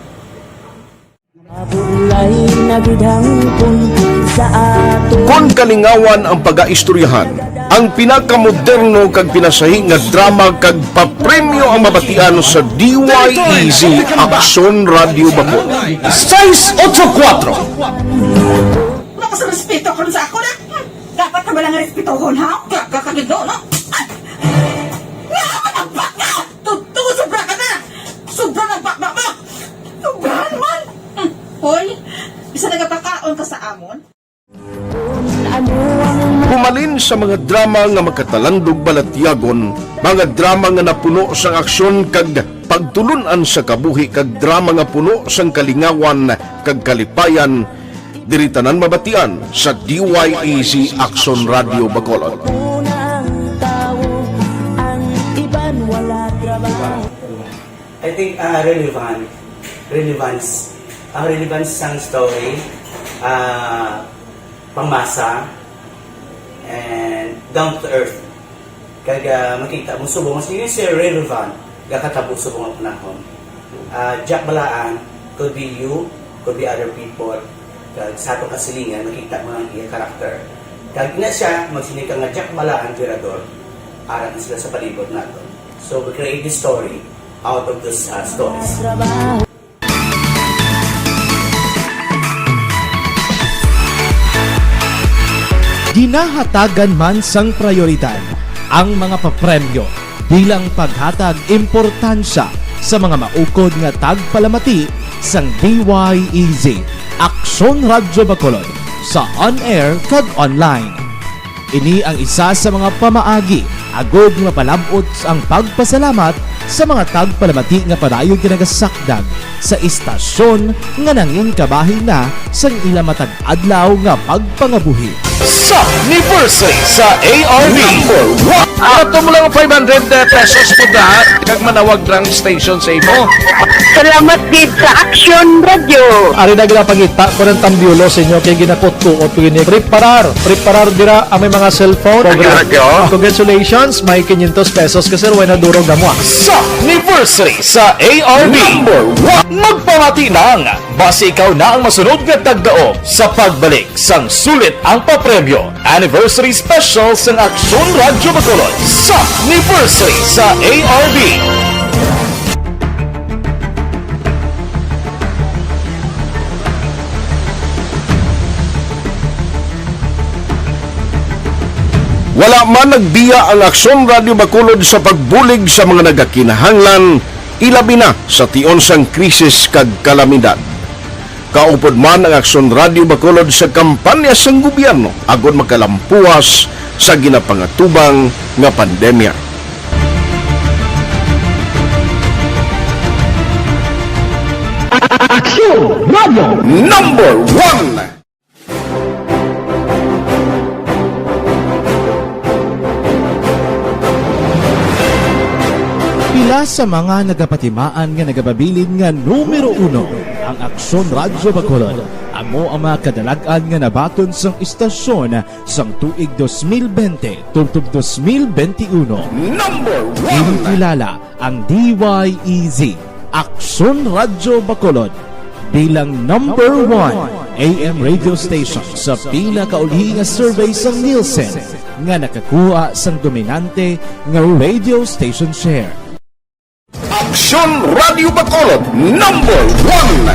Mabulay na gid hangpon sa aton. Kon kalingawan ang pagaistoryahan, ang pinakamoderno kag pinasahi nga drama kag papremyo ang mabatian sa D Y E Z Aksyon Radio Bacolod. Sais otso kuwatro. Wala ka sa respeto karon sa ako na. Hmm, dapat ka ba lang respetohon, ha? Gaga ka gid, no? Ay! Nga ka nagbaka! Totoo, sobra ka na! Sobra na ang bakbak mo! Sobra naman! Hmm, hoy, isa nagapakaon ka sa amon? Humalin sa mga drama nga makatalandog balatyagon, mga drama nga napuno sang aksyon kag pagtulun-an sa kabuhi, kag drama nga puno sang kalingawan kag kalipayan, diri tanan mabatian sa D Y E Z Aksyon Radio Bacolod. I think, ah, relevant. Relevance. Ang relevance sang story, ah, pangmasa, and down to earth. Kag, ah, makita mo subong, mas yun siya relevant, gakatabo subong ang panahon. Ah, Jack Balaan, could be you, could be other people. Kag sa atong kasilingan, makita mo ang iya character. Kag ina siya, magsiling ka nga Jack Balaan, Virador, ara na sila sa palibot nato. So, we create this story out of those, uh, stories. Ginahatagan man sang prayoridad ang mga papremyo bilang paghatag importansya sa mga maukod nga tagpalamati sang D Y E Z, Aksyon Radyo Bacolod, sa on-air kag online. Ini ang isa sa mga pamaagi agod mapalab-ot ang pagpasalamat sa mga tagpalamati nga padayon ginagasakdag sa istasyon nga nangin kabahin na sang ila matag adlaw nga pagpangabuhi. Sa anniversary sa A R B. Number one. Ato mo lang five hundred pesos po da, kag manawag lang station sa imo. Salamat gid sa Action Radio. Ari na gila pangita ko ng tambiolo sa inyo kay ginakot-kuot ko ini. Preparar, preparar dira ang may mga cellphone. Radyo. Congratulations, may quinientos pesos ka, sir, way na durog na mo, ah. Sa anniversary sa A R B. Number one. Magpamati lang. Basi ikaw na ang masunod nga tagdaog sa pagbalik sang sulit ang papremyo. Anniversary Special sang Aksyon Radyo Bacolod sa anniversary sa A R B. Wala man nagbiya ang Aksyon Radyo Bacolod sa pagbulig sa mga nagakinahanglan, ilabi na sa tion sang krisis kag kalamidad. Kaupod man ang Aksyon Radyo Bacolod sa kampanya sang gobyerno agod makalampuas sa ginapangatubang nga pandemya. Aksyon Radyo Number One. Para sa mga nagapatimaan nga nagapabilin nga numero uno, ang Aksyon Radyo Bacolod amo ang mga kadalag-an nga nabaton sang istasyon sang tuig dos mil bente tubtob dos mil bente uno. Number one. Ginkilala ang D Y E Z, Aksyon Radyo Bacolod, bilang number one A M radio station sa pinakauli nga survey sang Nielsen nga nakakuha sang dominante nga radio station share. Aksyon Radyo Bacolod, number one.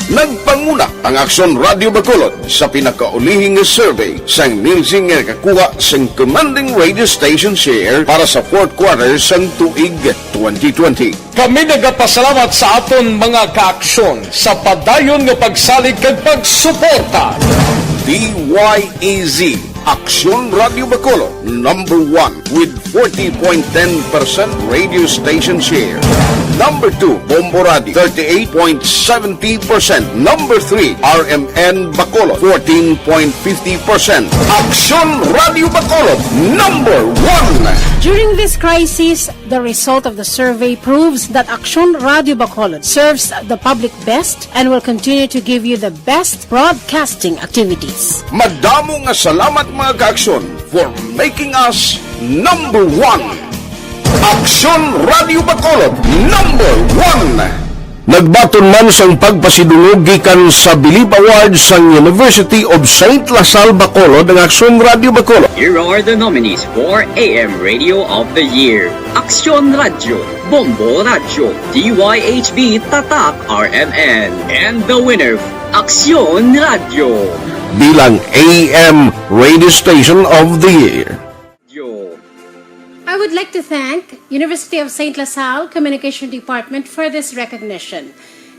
Nagpanguna ang Aksyon Radyo Bacolod sa pinakaulihi nga survey sang Nielsen nga nakakuha sang commanding radio station share para sa fourth quarter sang tuig twenty twenty. Kami nagapasalamat sa aton mga kaaksyon sa padayon nga pagsalig kag pagsuporta. D Y E Z, Aksyon Radyo Bacolod, number one with forty point ten percent radio station share. Number two, Bombo Radio, thirty-eight point seventy percent. Number three, R M N Bacolod, fourteen point fifty percent. Aksyon Radyo Bacolod, number one. During this crisis, the result of the survey proves that Aksyon Radyo Bacolod serves the public best and will continue to give you the best broadcasting activities. Madamo nga salamat, mga kaaksyon, for making us number one. Aksyon Radyo Bacolod, number one. Nagbaton man sang pagpasidungog gikan sa Bilib Awards sang University of Saint La Salle Bacolod ang Aksyon Radyo Bacolod. Here are the nominees for A M Radio of the Year: Aksyon Radyo, Bombo Radyo, D Y H B Tatak R M N, and the winner, Aksyon Radyo. Bilang A M Radio Station of the Year. I would like to thank University of Saint La Salle Communication Department for this recognition.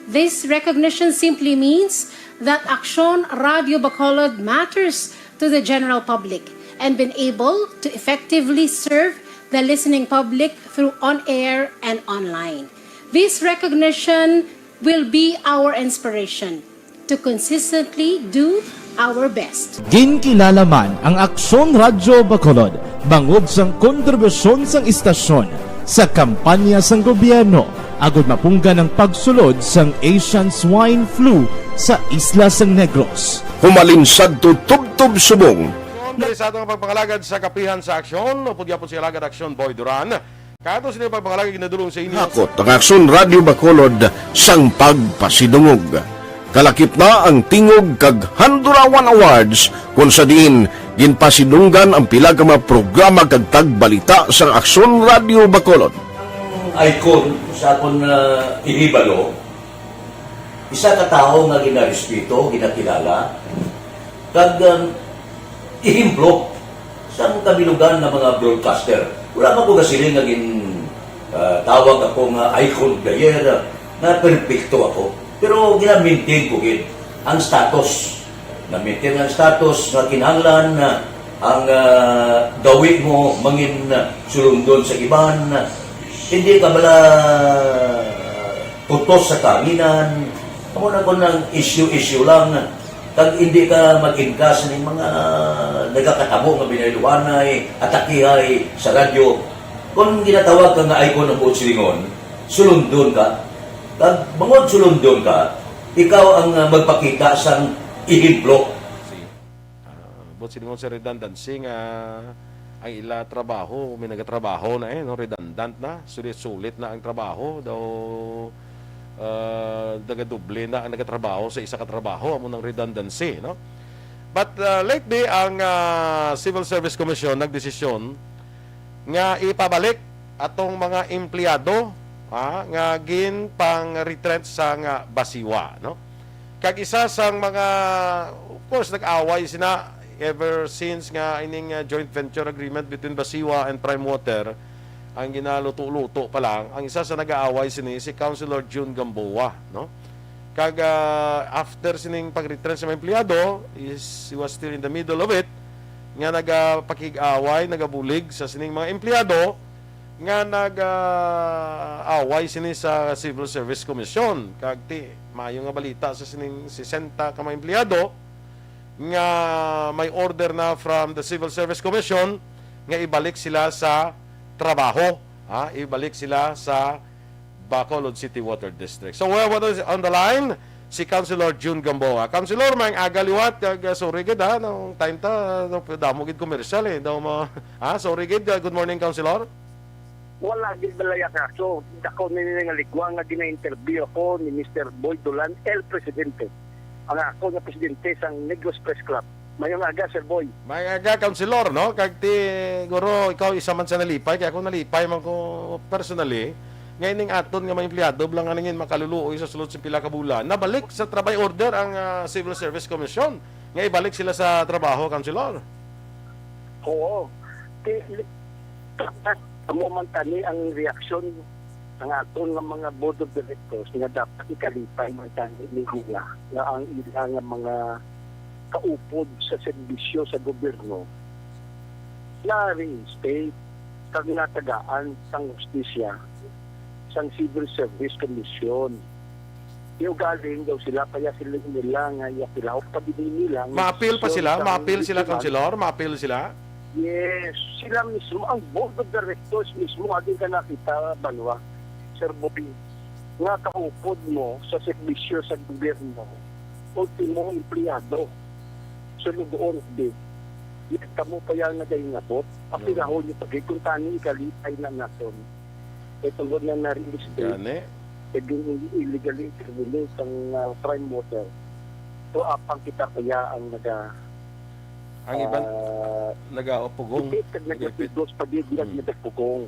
This recognition simply means that Aksyon Radyo Bacolod matters to the general public and been able to effectively serve the listening public through on-air and online. This recognition will be our inspiration to consistently do our best. Ginkilala man ang Aksyon Radyo Bacolod bangod sang kontribusyon sang istasyon sa kampanya sang gobyerno agud mapunggan ang pagsulod sang Asian Swine Flu sa isla sang Negros. Humalin sadto tubtob subong. Diri sa atong pagpangalagad sa kapihan sa Aksyon, upod gyapon si Alagad Aksyon Boy Duran. Kato sini pagpangalagad ginadulong sa inyo. Hakot ang Aksyon Radyo Bacolod sang pagpasidungog. Kalakip na ang Tingog kag Handurawan Awards, kung sa diin ginpasidunggan ang pila ka mga programa kag tagbalita sa Aksyon Radyo Bacolod. Ang icon sa akon, ah, ihibalo, isa ka tawo nga ginarespeto, ginakilala, kag, um, ehemplo sang kabilugan nga mga broadcaster. Wala pa ko gasiling nga gin, ah, tawag ako nga icon of the year, ah, nga perpekto ako. Pero gina-maintain ko gid ang status. Na-maintain ang status nga kinahanglan na ang, ah, gawi mo mangin, ah, sulundon sa iban. Hindi ka bala tutos sa kahanginan. Amo na kon ang issue-issue lang. Kag hindi ka mag-ingkas ning mga nagakatabo nga binayluhanay, atakihay sa radyo. Kon ginatawag ka nga icon ang buot silingon, sulundon ka. Kag bangod sulundon ka, ikaw ang, ah, magpakita sang ehemplo. Ah, buot silingon sa redundancy nga ang ila trabaho, may nagatrabaho na eh, no? Redundant na, sulit-sulit na ang trabaho, daw, ah, nagadoble na ang nagatrabaho sa isa ka trabaho, amo nang redundancy, no? But, ah, lately, ang, ah, Civil Service Commission nagdesisyon nga ipabalik atong mga empleyado, ha, nga ginpang-retrench sa nga Basiwa, no? Kag isa sang mga, of course, nag-away sina ever since nga ining, uh, joint venture agreement between Basiwa and Prime Water ang ginaluto-luto pa lang. Ang isa sa nag-aaway sini si Councilor Jun Gamboa, no? Kag, uh, after sining pag-retrench sa mga empleyado, is, he was still in the middle of it, nga nagapakig-away, nagabulig sa sining mga empleyado, nga nag-, ah, away sini sa Civil Service Commission. Kag ti, maayo nga balita sa sining sesenta ka mga empleyado nga may order na from the Civil Service Commission nga ibalik sila sa trabaho, ha? Ibalik sila sa Bacolod City Water District. So, we have on the line si Councilor Jun Gamboa. Councilor, maayong aga liwat, kag, uh, sorry gid, ha, nung time ta, no, damo gid commercial, eh. Daw ma-, ha, sorry gid. Uh, good morning, Councilor. Wala gid balay ang aso. Dako na nila nga ligwang nga gina-interview ako ni Mister Boy Dulan, El Presidente, ang ako nga presidente sang Negros Press Club. Maayong aga, Sir Boy. Maayong aga, Councilor, no? Kag ti, guro, ikaw isa man sa nalipay, kay ako nalipay man ko personally, nga ining aton nga mga empleyado, bala nga nangin makaluluoy sa sulod sa pila ka bulan. Nabalik sa trabaho order ang, ah, Civil Service Commission, nga ibalik sila sa trabaho, Councilor. Oo. Ti-, amo man tani ang reaksyon ang aton nga mga board of directors nga dapat ikalipay man tani ni nila nga ang ila nga mga kaupod sa serbisyo sa gobyerno na-reinstate kag natagaan sang hustisya sang Civil Service Commission. Di ugaling daw sila, kaya sila nila nga iapilahon pa gid nila ang Maapil pa desisyon sila? sang Maapil sila, tribunal. Councilor? Maapil sila? Yes, sila mismo, ang board of directors mismo, agi ka nakita, Banwa, Sir Bobby, nga kaupod mo sa serbisyo sa gobyerno, ultimo empleyado, sulugoon, di. Yet kamo pa yan nagahingabot, Mm. apilahon niyo pa gid kung tani ikalipay na naton. Kay tungod na na-reinstate, Gani. kay din illegally terminate ang, ah, prime motor. So, apang kita pa ya ang naga-, Ang iban, ah, nagaupugong. ipit kag Nagaipit. nagapigos pa gid, nag-, Mm. nagapugong.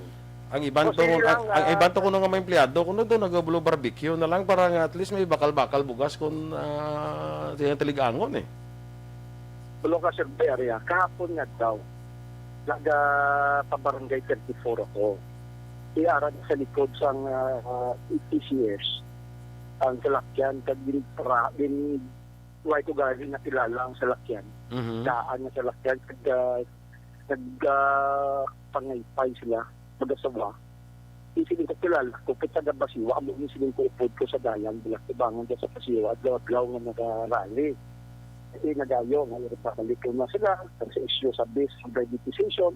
Ang iban O, to, sige ang, lang, ang ah, iban to kuno nga mga empleyado, kuno daw nagabulo barbecue na lang para nga at least may bakal-bakal bugas kung, ah, di na taligangon eh. Tulo ka, Sir Bay, area. Kahapon nga daw, naga pa Barangay thirty-four ako. Iara sa likod sang, ah, T C S ang salakyan, kag ginpara-, gin-, way ko galing nakilala ang salakyan. Mhm. Daan nga salakyan, kag, ah, nag, ah, pangaypay sila, mag-asawa. Di siling ko kilala ko, kay taga Basiwa, amo ni siling ko upod ko sa dalan, Balaktubangan, dyan sa Basiwa, adlaw-adlaw nga nagarally. Kasi nagayo, nga ipabalik ko na sila, sa isyu sa bis, sa privatization.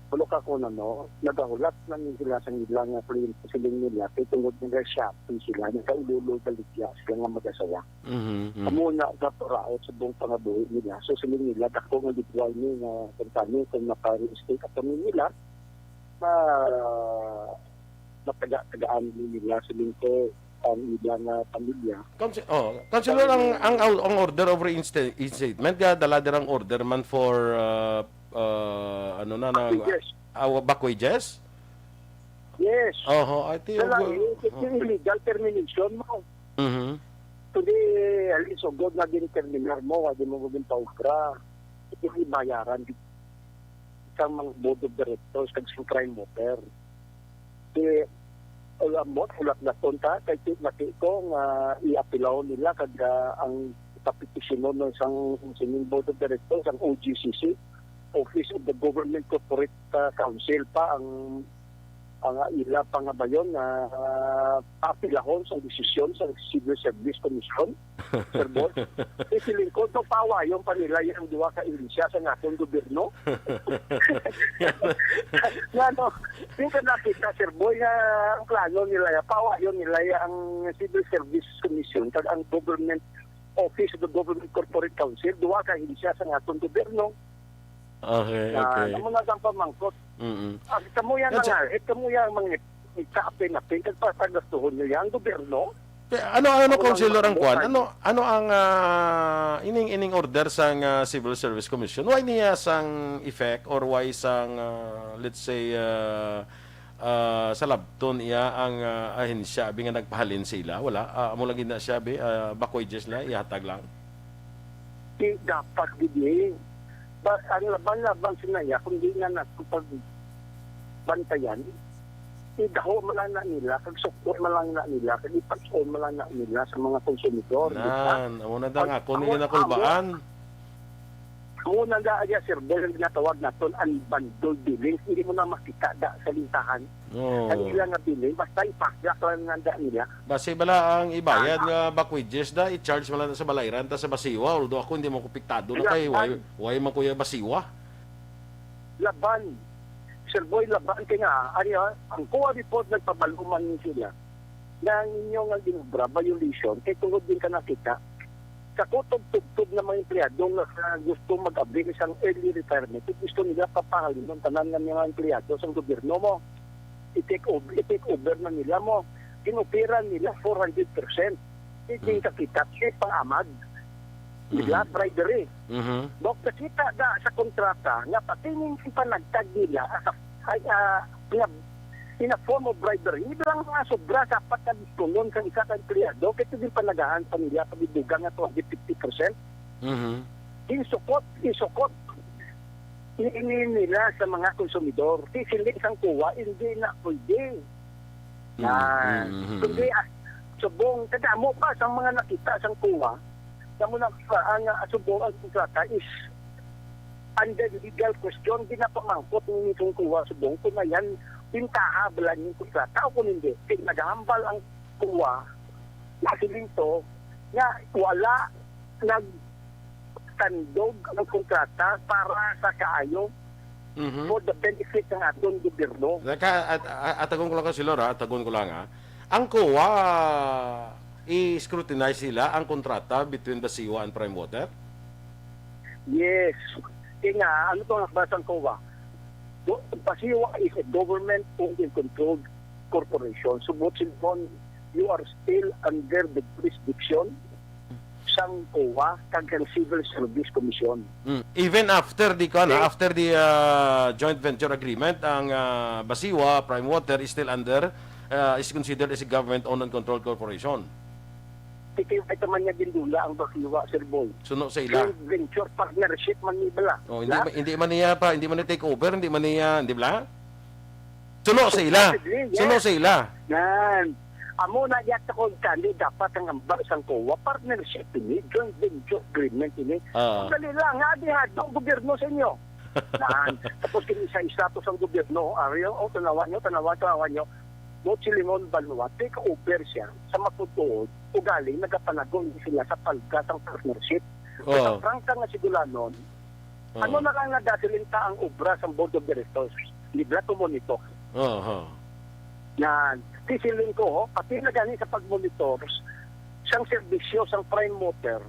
Pero ka kung ano, nagahulat na ni sila sa ilang nga kliyente, siling nila, kay tungod nga Shopee sila, nagkaululog baligya sila nga mag-asawa. Mhm, mhm. Amo na, gaparaot sa buong pangabuhi nila. So, siling nila, dako nga ligway ni nga kumpanya kung maka-reinstate ako nila, ma-, mataga-tagaan nila sa lingko ang ilang, ah, pamilya. Council-, oh, Councilor, ang, ang, ang order of reinsta-, reinstatement, ga dala dira ang order man for, uh, uh, ano na, na, Back wages. Ah, back wages? Yes. Oho, I think, Dala, uh, eh, it's oh. yung illegal termination mo. Mhm. Kundi, halin sugod na din terminar mo, wala mo maging paubra. Hindi bayaran sang mga board of directors kag sang prime mover. Di, alam mo, hulat na ton ta, kay ti-, mati ko nga iapilahon nila kag, ah, ang kapetisyonon ng sang, sining board of directors, ang O G C C, Office of the Government Corporate, ah, Council pa ang, ang ila pangabayon nga, ah, apilahon sa desisyon sa Civil Service Commission. Sir Boy, isiling ko, so, pawayon pa nila yung duha ka ahensya sa aton gobyerno. Nga, no, yung ka nakita, Sir Boy, nga ang plano nila, ya, pawayon nila ya ang Civil Service Commission kag ang Government Office of the Government Corporate Council, duha ka ahensya sa aton gobyerno. Okay, Na, okay. Amo na ang pamangkot. Mm-mm. Ah, kamo yan Yan sa- nangalit, kamo yan mga ikaapin-apin, kag patagastuhon nyo yan, gobyerno. Pe-, ano, ano, Ako lang Councilor, ang makabukay. kwan? Ano, ano ang, ah, ining, ining order sang, ah, Civil Service Commission? Why niya sang effect or why sang, ah, let's say, ah, ah, sa labton iya ang, ah, ahensya abi nga nagpahalin sa ila? Wala. Ah, amo lagi na siya, abi, ah, back wages na, ihatag lang. Di dapat gid ni. Ba, ang laban-laban sa naya, kung di nga nato pagbantayan, idaho man lang na nila, kag sukon man lang na nila, kag ipas-on man lang na nila sa mga konsumidor, di ba? Nan, amo na da Ang nga, kung amo, nila nakulbaan. Amo na da, iya, Sir Boy, ang ginatawag naton, unbundled billings. Hindi mo na makita da sa listahan. Oo. Ang ila nga billing, basta ipaslak lang nga da nila. Basi bala ang ibayad Tama. nga back wages da, i-charge man lang sa balayran ta sa Basiwa, although ako hindi man ko piktado na Wala kay, why, man. why man kuya Basiwa? Laban. Sir Boy, laban kay nga, ari, ah, ang COA report nagpabalo man sila nga ang inyo nga ginobra, violation, kay tungod din ka nakita sa kutob-tubtob nga mga empleyado nga, ah, gusto mag-avail sang early retirement, gusto nila papahalin ang tanan nga mga empleyado sang gobyerno mo. I-take over, i-take over na nila mo. Ginopera nila four hundred percent. Hindi Mm. kakita, kay pang-amag. Nila, Mhm. bribery. Mhm. Bok, nakita na sa kontrata nga pati ning panagtag nila sa, ay, ah, nga in a form of bribery, nila nga sobra sa apat ka diskunon sa isa ka empleyado, kay ito din panagaan pa nila pag-ibuga nga two hundred fifty percent. Mhm. Insukot, insukot ini nila sa mga konsumidor. Di sila sang COA, hindi na pwede. Mm, Ah, mm, mm, kundi, mm. ah, subong, kadamo pa sa mga nakita sang COA, sa muna, ang, ah, subong ang kontrata is under legal question, ginapamangkot ni mismong COA subong kung ayan, pintaha bala ning kontrata o kung hindi. Kay nagahambal ang COA, nasiling to, nga wala nagtandog ang kontrata para sa kaayo Mhm. for the benefit ng aton gobyerno. Naka-, at-, a-, atagon ko lang ka, Silor, ha? Atagon ko lang, ha? Ang COA, i-scrutinize nila ang kontrata between Basiwa and Prime Water? Yes. Kaya nga, ano to ang basang COA? Go-, Basiwa is a government-owned and controlled corporation. So, Boss Silmon, you are still under the jurisdiction sang COA kag ang Civil Service Commission. Mm. Even after the, kuwan, Okay. after the, uh, joint venture agreement, ang, uh, Basiwa, Prime Water is still under, uh, is considered as a government-owned and controlled corporation. Tiki, ito man niya gindula ang Basiwa, Sir Boy. Suno sa ila. Joint venture partnership man ni bala. Oh, hindi, Ha? ma-, hindi man niya pa, hindi man niya take over, hindi man niya, hindi bala? Suno sa ila. Supposedly, yes. Suno sa ila. Yan. Amo na yata kung kani dapat ang ambal sang COA, partnership ini, joint venture agreement ini. Ah. Ang dali lang, nga di hadlok ang gobyerno sa inyo. Yan. Tapos kini sa estatus ang gobyerno, ariyo, o, tanawan nyo, tanawan, tanawan nyo. Mo silingon banwa, take over siya sa matutuod, ugali, nagapanagon sila sa palga sang partnership. Oh. Sa prangka nga sigulanon, Oh. ano na lang nagasilinta ang obra sang Board of Directors? Libra to monitor. Oho. Yan. Siling ko, ho, pati na gani sa pag-monitor, sang serbisyo, sang Prime Water,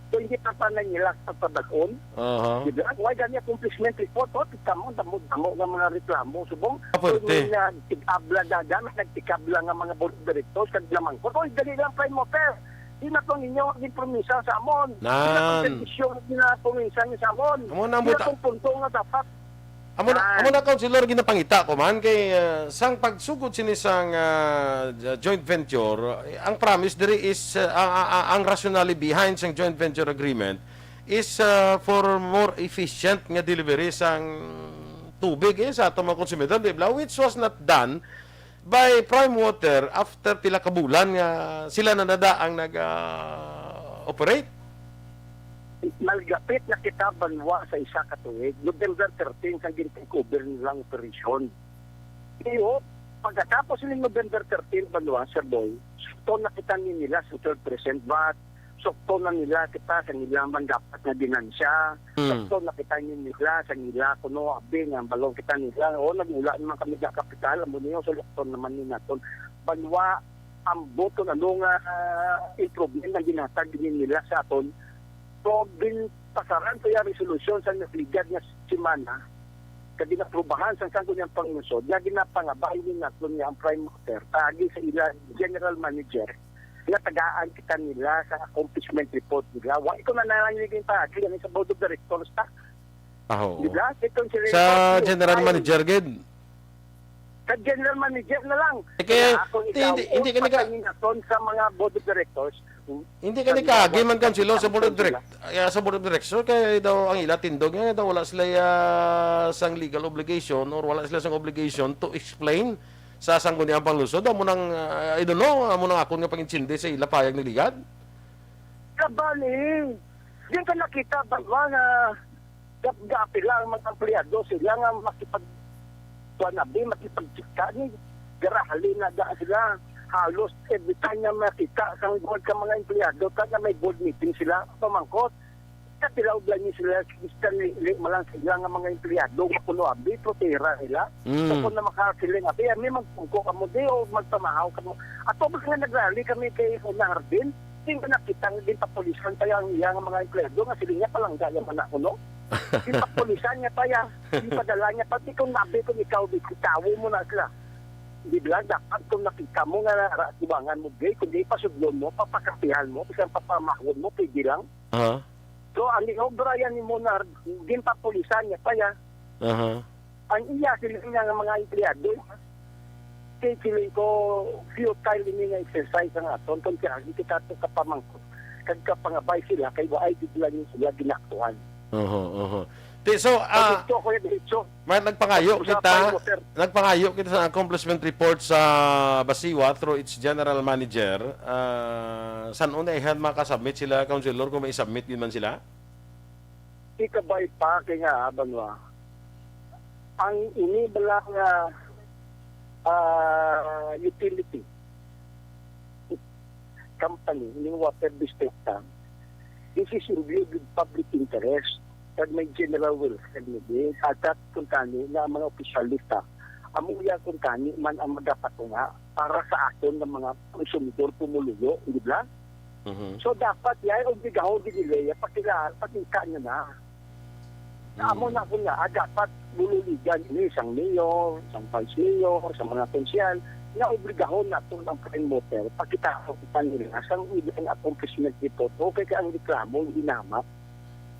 so hindi pa pa nila sa pagpadagon. Oho. Di ba? Why gani accomplishment report, ho? Tigkamo, damo-damo nga mga reklamo. Subong, Aparte. Kung may nagtikabla na, dami nagtikabla nga mga board of directors, kag lamang ko, "Oy, dali lang, Prime Water. Di na to ninyo ang ginpromisa sa amon. Di na Nan. tong kondisyon ang ginapromisa niyo sa amon. Amo na ang Di na buta. tong punto nga dapat." Amo na, Nan. amo na, Councilor, ginapangita ko man kay, ah, sang pagsugod sini sang, ah, joint venture, eh, ang promise diri is, ah, ang, ang, ang, ang rationale behind sang joint venture agreement is, ah, for more efficient nga delivery sang tubig, eh, sa atong mga konsumidor, di ba? Which was not done by Prime Water after pila ka bulan nga sila na nada ang nag, ah, operate. Malgapit na kita banwa sa isa ka tuig, November thirteen, kang gin-take over nilang operasyon. Iyo, pagkatapos ni November thirteen, banwa, Sir Boy, sukton na kita ni nila sa twelve percent vat, sukton na nila kita sa nilang man dapat nga ginansya, Hmm. sukton na kita ni nila sa nila, kuno, abi nga, balong kita nila, o, nag-ula naman kami sa kapital, amo niyo, sukton naman ni naton. Banwa, ang buton, ano nga, ah, improvement ang ginhatag ni nila sa aton. So, ginpasaran to yung resolution sa nagligad nga semana, kag ginaprubahan sang Sangguniang Panglungsod nga ginapangabay ni naton nga ang Prime Water paagi sa ila general manager nga tagaan kita nila sa accomplishment report nila. Wa ko na lang naging paagi ani sa board of directors ta. Aho. Di ba? Itong sila Sa yung general ay manager, gid. Sa general manager na lang. Eh, kaya, Kaya ako di, ikaw, hindi, hindi ka nika- patayin naton sa mga board of directors. Hindi ka Sa nika-, mga giman kan sila sa board of board direct-, ah, sa board of directors, kay daw ang ila tindog nga daw wala sila, ah, sang legal obligation or wala sila sang obligation to explain sa Sangguniang Panglungsod. Amo nang, ah, I don't know, amo nang akon nga pangintindi sa ila payag ni Ligad. Kabali, di ka nakita ba nga gap-, gapi lang ang mga empleyado sila nga makipag-, kuwan abi, makipagkita ni garahali na da sila. Halos every time na makita sang board ka mga empleyado, ta nga may board meeting sila, pamangkot. Pila ublan ni sila, Mister Lili, malang sila nga mga empleyado nga kuno abi, protera nila. Mm. So, kung na makasiling, abi, ami magpungko kamo di o magpamahaw kamo. Ato ba nga nagrally kami kay Una Hardin? Di ba nakita nga ginpapulisan pa yang iya nga mga empleyado nga sila niya palangga yung anak ko, no? Ginpapulisan niya pa ya, ginpadala niya pa. Di kung nabi kung ikaw, di kung tawo mo na sila. Di ba, dapat kung nakita mo nga nara-, tubangan mo, gay, kung di pasudlon mo, papakapihan mo, isang papamahon mo, pwede lang. Aha. So, ang ginobra yan ni Monard, ginpapulisan niya pa yan. Aha. Ang iya, sila nga nga mga empleyado, kay feeling ko, futile ini nga exercise ang aton, kung kaya hindi kita to kapamangkot, kag kapangabay sila, kay waay gid lang yung sila ginaktuhan. Oho, oho. Ti, so, ah, Pag ito, Kuya Diretso, may nagpangayo pag-usapan kita, mo, sir. Nagpangayo kita sa accomplishment report sa Basiwa through its general manager. Ah, san-o na ihan makasubmit sila, Councilor, kung may submit din man sila? Ikabay pa kay nga, Banwa. Ang ini bala nga, ah, utility company, ining water district, ah, this is imbued with public interest, kag may general welfare ni din. Atat kung tani na ang mga opisyalista, amo ya kung tani man ang magapatunga para sa aton nga mga konsumidor pumuluyo, di ba? Mhm. So, dapat ya, obligahon din nila ya, pakila-, pakita niya na. Amo Mm. na ko nga, ah, dapat bululigan ini sang mayor, sang vice mayor, sa mga konsehal, nga obligahon naton ang prime mover, pakita ko pa nila sang ilang accomplishment report. Okay, kay ang reklamo, hindi nama.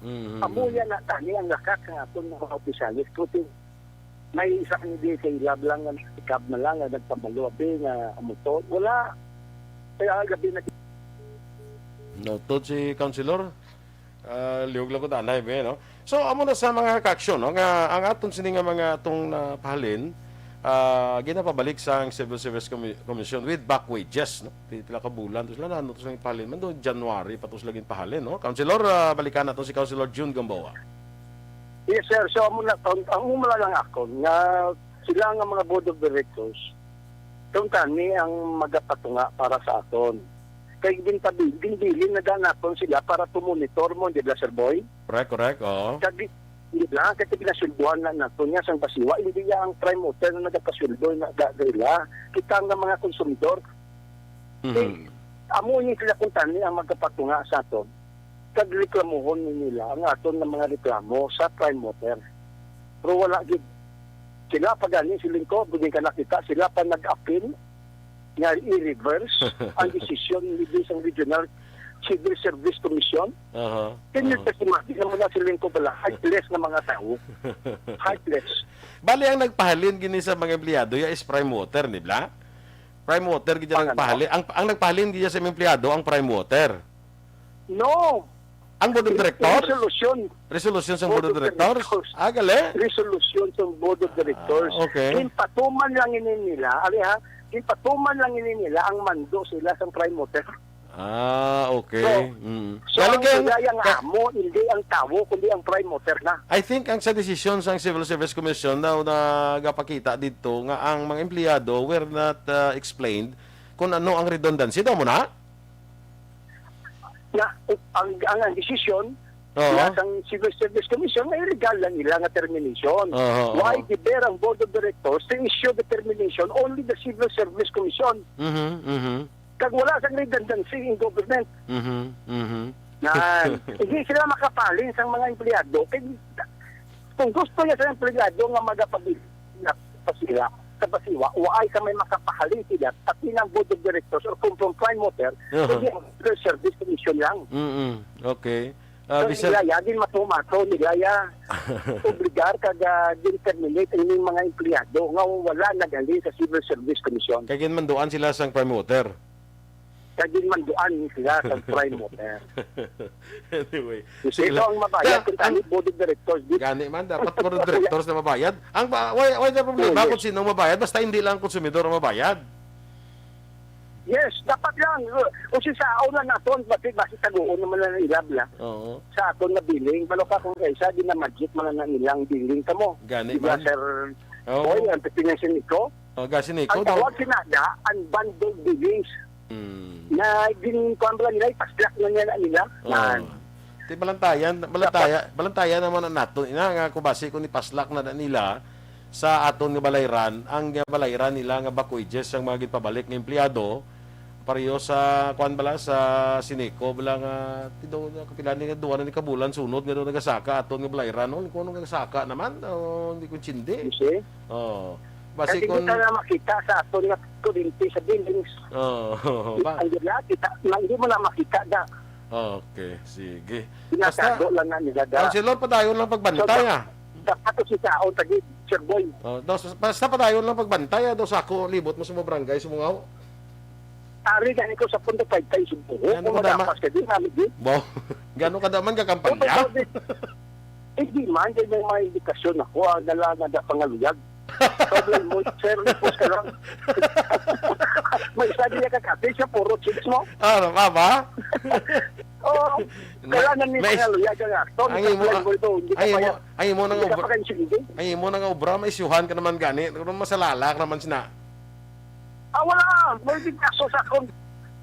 Mm, mm, Amo mm. yan na tani ang lakat sa aton mga opisyales. Kundi may isa hindi sa ilab lang nga nagsikab na lang, nga nagpamalo, abi, nga amo to. Wala. Kaya gabi na Noted si Councilor. Ah, liog lang ko tanay, be, no? So, amo na sa mga kaaksyon, no, nga ang aton sini nga mga atong napahalin, ah, ginapabalik sang Civil Service Commi-, Commission with back wages, no? Pila ka bulan to sila, ano to sila pahalin man do, January pa to sila ginpahalin, no? Councilor, ah, balikan nato si Councilor June Gamboa. Yes, sir. So, amo na, ang, ang umula lang ako nga sila nga mga board of directors, kung tani ang magapatunga para sa aton. Kay gintabi-, ginbilin na ganaton sila para to monitor mo, di ba, Sir Boy? Correct, correct, oo. Kag, di ba, kay pinasulduhan na nato niya sang Basiwa, hindi niya ang prime mover na nagapasweldo na ga-, gaila. Kita nga mga konsumidor, Mhm. eh, amo ni sila kung tani ang magapatunga sa aton. Kag reklamuhon ni nila ang aton nga mga reklamo sa prime mover. Pero wala gid. Sila pa gani, siling ko, buling ka nakita, sila pa nag-appeal nga i-reverse ang desisyon ni sa Regional Civil Service Commission. Aha, Can you aha. just imagine naman na siling ko bala, heartless na mga tao. Heartless. Bali, ang nagpahalin gini sa mga empleyado ya is prime mover, di ba? Prime mover gid ang Pangan nagpahalin. Ang, ang nagpahalin gid sa mga empleyado ang prime mover. No. Ang board of Re-, directors? Resolution. Resolution sa board of Board of directors? directors. Ah, gali? Resolution sa board of directors. Ah, okay. Ginpatuman lang ini nila, ali ha, ginpatuman lang ini nila ang mando sila sa prime mover. Ah, okay. So, Mm. so Lalo ang kaya ang, sila yang ka- amo, hindi ang tawo, kundi ang prime mover na. I think ang sa desisyon sa Civil Service Commission na nagapakita dito nga ang mga empleyado were not, ah, explained kung ano ang redundancy daw mo na? Na, ang, ang, ang desisyon Oo. na sang Civil Service Commission na illegal lang nila nga termination. Oo, oo. Why giver ang Board of Directors to issue the termination only the Civil Service Commission? Mhm, mhm. Kag wala sang redundancy in government. Mhm, mhm. Nan, hindi sila makapahalin sang mga empleyado. Kay kung gusto niya sa empleyado nga magapabilin na pa sila sa Basiwa, waay sa may makapahalin sila, pati ng board of directors or kung from prime mover, Aha. pwede ang Civil Service Commission lang. Mm-mm. Okay. Ah, So, Mister nila ya, din matumato, nila ya, obligar kag, ah, din terminate ang inyong mga empleyado nga wala nagali sa Civil Service Commission. Kay ginmanduan sila sang prime mover. Kag ginmanduan sila sa prime mover. Anyway, Sila ang mabayad Kaya, kung ang tani board of directors. Di Gani man, dapat board of directors na mabayad. Ang ba, why, why the problema Oh, yes. kung sino mabayad? Basta hindi lang konsumidor ang mabayad. Yes, dapat lang. Kung si sao na naton, basi, basi taguon naman na ilab na Oo. sa aton na billing. Balo ka kung kaisa, di na magic mga na nilang billing ka mo. Gani Di ba, man. Sir Oo. Boy, ang pipinansin ko? Oh, gasi ni Ang ko, daw. tawag sinada, unbundled billings. Mm. Na gin-, kuwan ba nila, ipaslak na niya na nila. Oh. Yan. Ti balantayan, balantaya, balantayan naman na naton ina nga kung basi kung ipaslak na, na nila sa aton nga balayran, ang nga balayran nila nga bakuijes ang mga ginpabalik nga empleyado, pareho sa, kuan bala, sa Sineco bala nga, ti daw, kapila ni nga duwa na ni kabulan sunod nga daw nagasaka aton nga balayran, no? Kung ano nagasaka naman, oh, hindi ko intindi. You see? Oh. Basi Kasi kung hindi ka na makita sa aton nga kuryente sa billings. Oh, pa. Ang gila, kita, na, hindi mo na makita na. Okay, sige. Basta, Tinatago lang na nila da. Councilor, padayon lang pagbantay, So, ah. Dapat to si Sao, tagi, Sir Boy. Oh, dos, basta padayon lang pagbantay, ah, dos ako, libot mo sa mga barangay, sa mga Ari gani ko sa punto five times buho. Yan Kung ko naman. madapas ka din, namin din. Bo, gano ka naman kakampanya? Hindi man, kaya may mga indikasyon ako, ah, nala na da pangaluyag. Problem mo, sir, repos ka lang. May isa niya kakati siya, puro chicks mo. Ah, ano ka ba? Oo, Na-, kailangan ni may is-, pangaluyag ang aktor. ang imo, Problem mo ito, hindi ka ang imo, pa yan. ang imo nang Hindi ka obra, pa kayo sindi. ang imo nang obra, may isyuhan ka naman gani. Kung masalala ka naman sina. Ah, wala. Pwede kaso sa akon.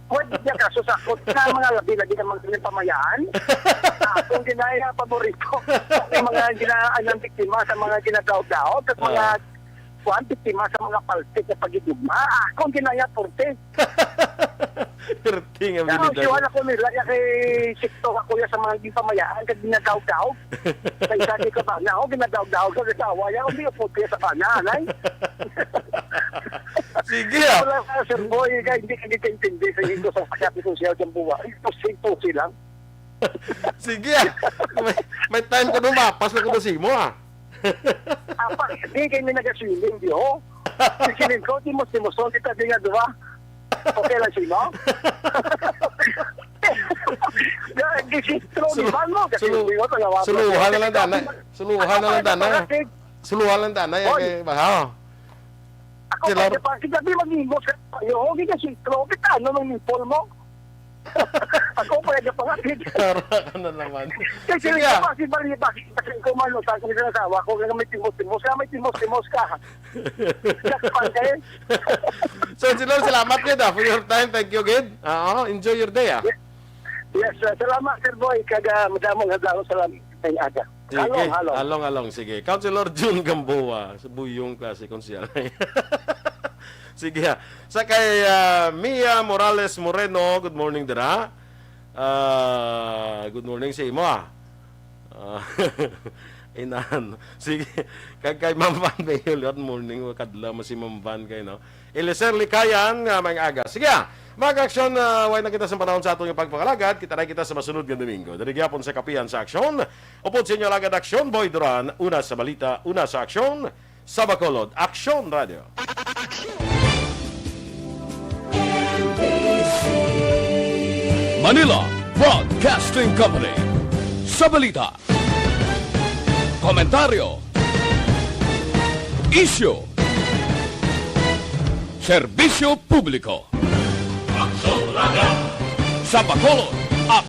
Pwede niya kaso sa akon. Na mga labi-labi ng mga kanyang pamayaan. Akong ginaya paborito. Ang mga gina-, ang biktima sa mga ginadaog-daog at mga Ah. kuwan, biktima sa mga paltik na pagidugma. Akong ginaya porte. Perting Pero abilidad. siya wala ko nila. Kaya kay sikto ako ya sa mga ginpamayaan. Kag ginadaog-daog. Kay sa di ka ba na ako, ginadaog-daog sa asawa. Yan, hindi ko porte sa bana, anay. Sige, ah. Wala ka, Sir Boy, ka, hindi ka nagkaintindi sa ito sa Pasyati Social Gamboa. Ito, ito lang. Sige, ah. May, may time ko nung mapas na ko sa imo, ah. Apa, hindi kayo may nagasiling, di ho? Sisiling ko, timos-timos, kita di nga, di ba? Okay lang, sino? Gagi, si Tro, Sulu-, di ba, no? Kasi sulu-, hindi ko, taga-, suluhan na lang, Dana. Suluhan na lang, Dana. Suluhan lang, Dana. Oy. Kay, ba, ha? Ako, Sila pwede pa, sige, di mag-imbos ka. Yo, okay ka, si Tro, kita, ano, nung nipol mo? Ako, pwede pa nga, sige. Tara ka na naman. Kasi Sige, hindi ah. pa, si Bali, bakit, bakit ko man, no, sa akin sa asawa ko, nga may timos-timos, nga may timos-timos ka. Sakpan ka, eh. So, Sir, salamat gid, ah, for your time. Thank you gid. Oo, enjoy your day, ah. Yes, uh, salamat, Sir Boy. Kag, ah, madamong hadlawon salamat sa aga. Sige, Halong, halong. halong, halong. Sige. Councilor Jun Gamboa, sa buyong klase konsehal. Sige, ha. Sa kay, ah, Mia Morales Moreno, good morning, dira. Ah, good morning sa imo, ah. Ah, inan. Sige. Kag kay Ma'am Van Mayor, good morning. Kadla mo si Ma'am Van kay, no? Eliezer Likayan, nga may aga. Sige, ah. Mga ka-aksyon, ah, way na kita sa panahon sa aton nga pagpangalagad. Kita na kita sa masunod nga Domingo. Diri gyapon sa Kapihan sa Aksyon. Upod sa inyo alagad Aksyon, Boy Duran. Una sa balita, una sa aksyon, sa Bacolod. Aksyon Radio. Manila Broadcasting Company. Sa balita, komentaryo, isyu, serbisyo publiko. Aksyon Radio. Sa Bacolod,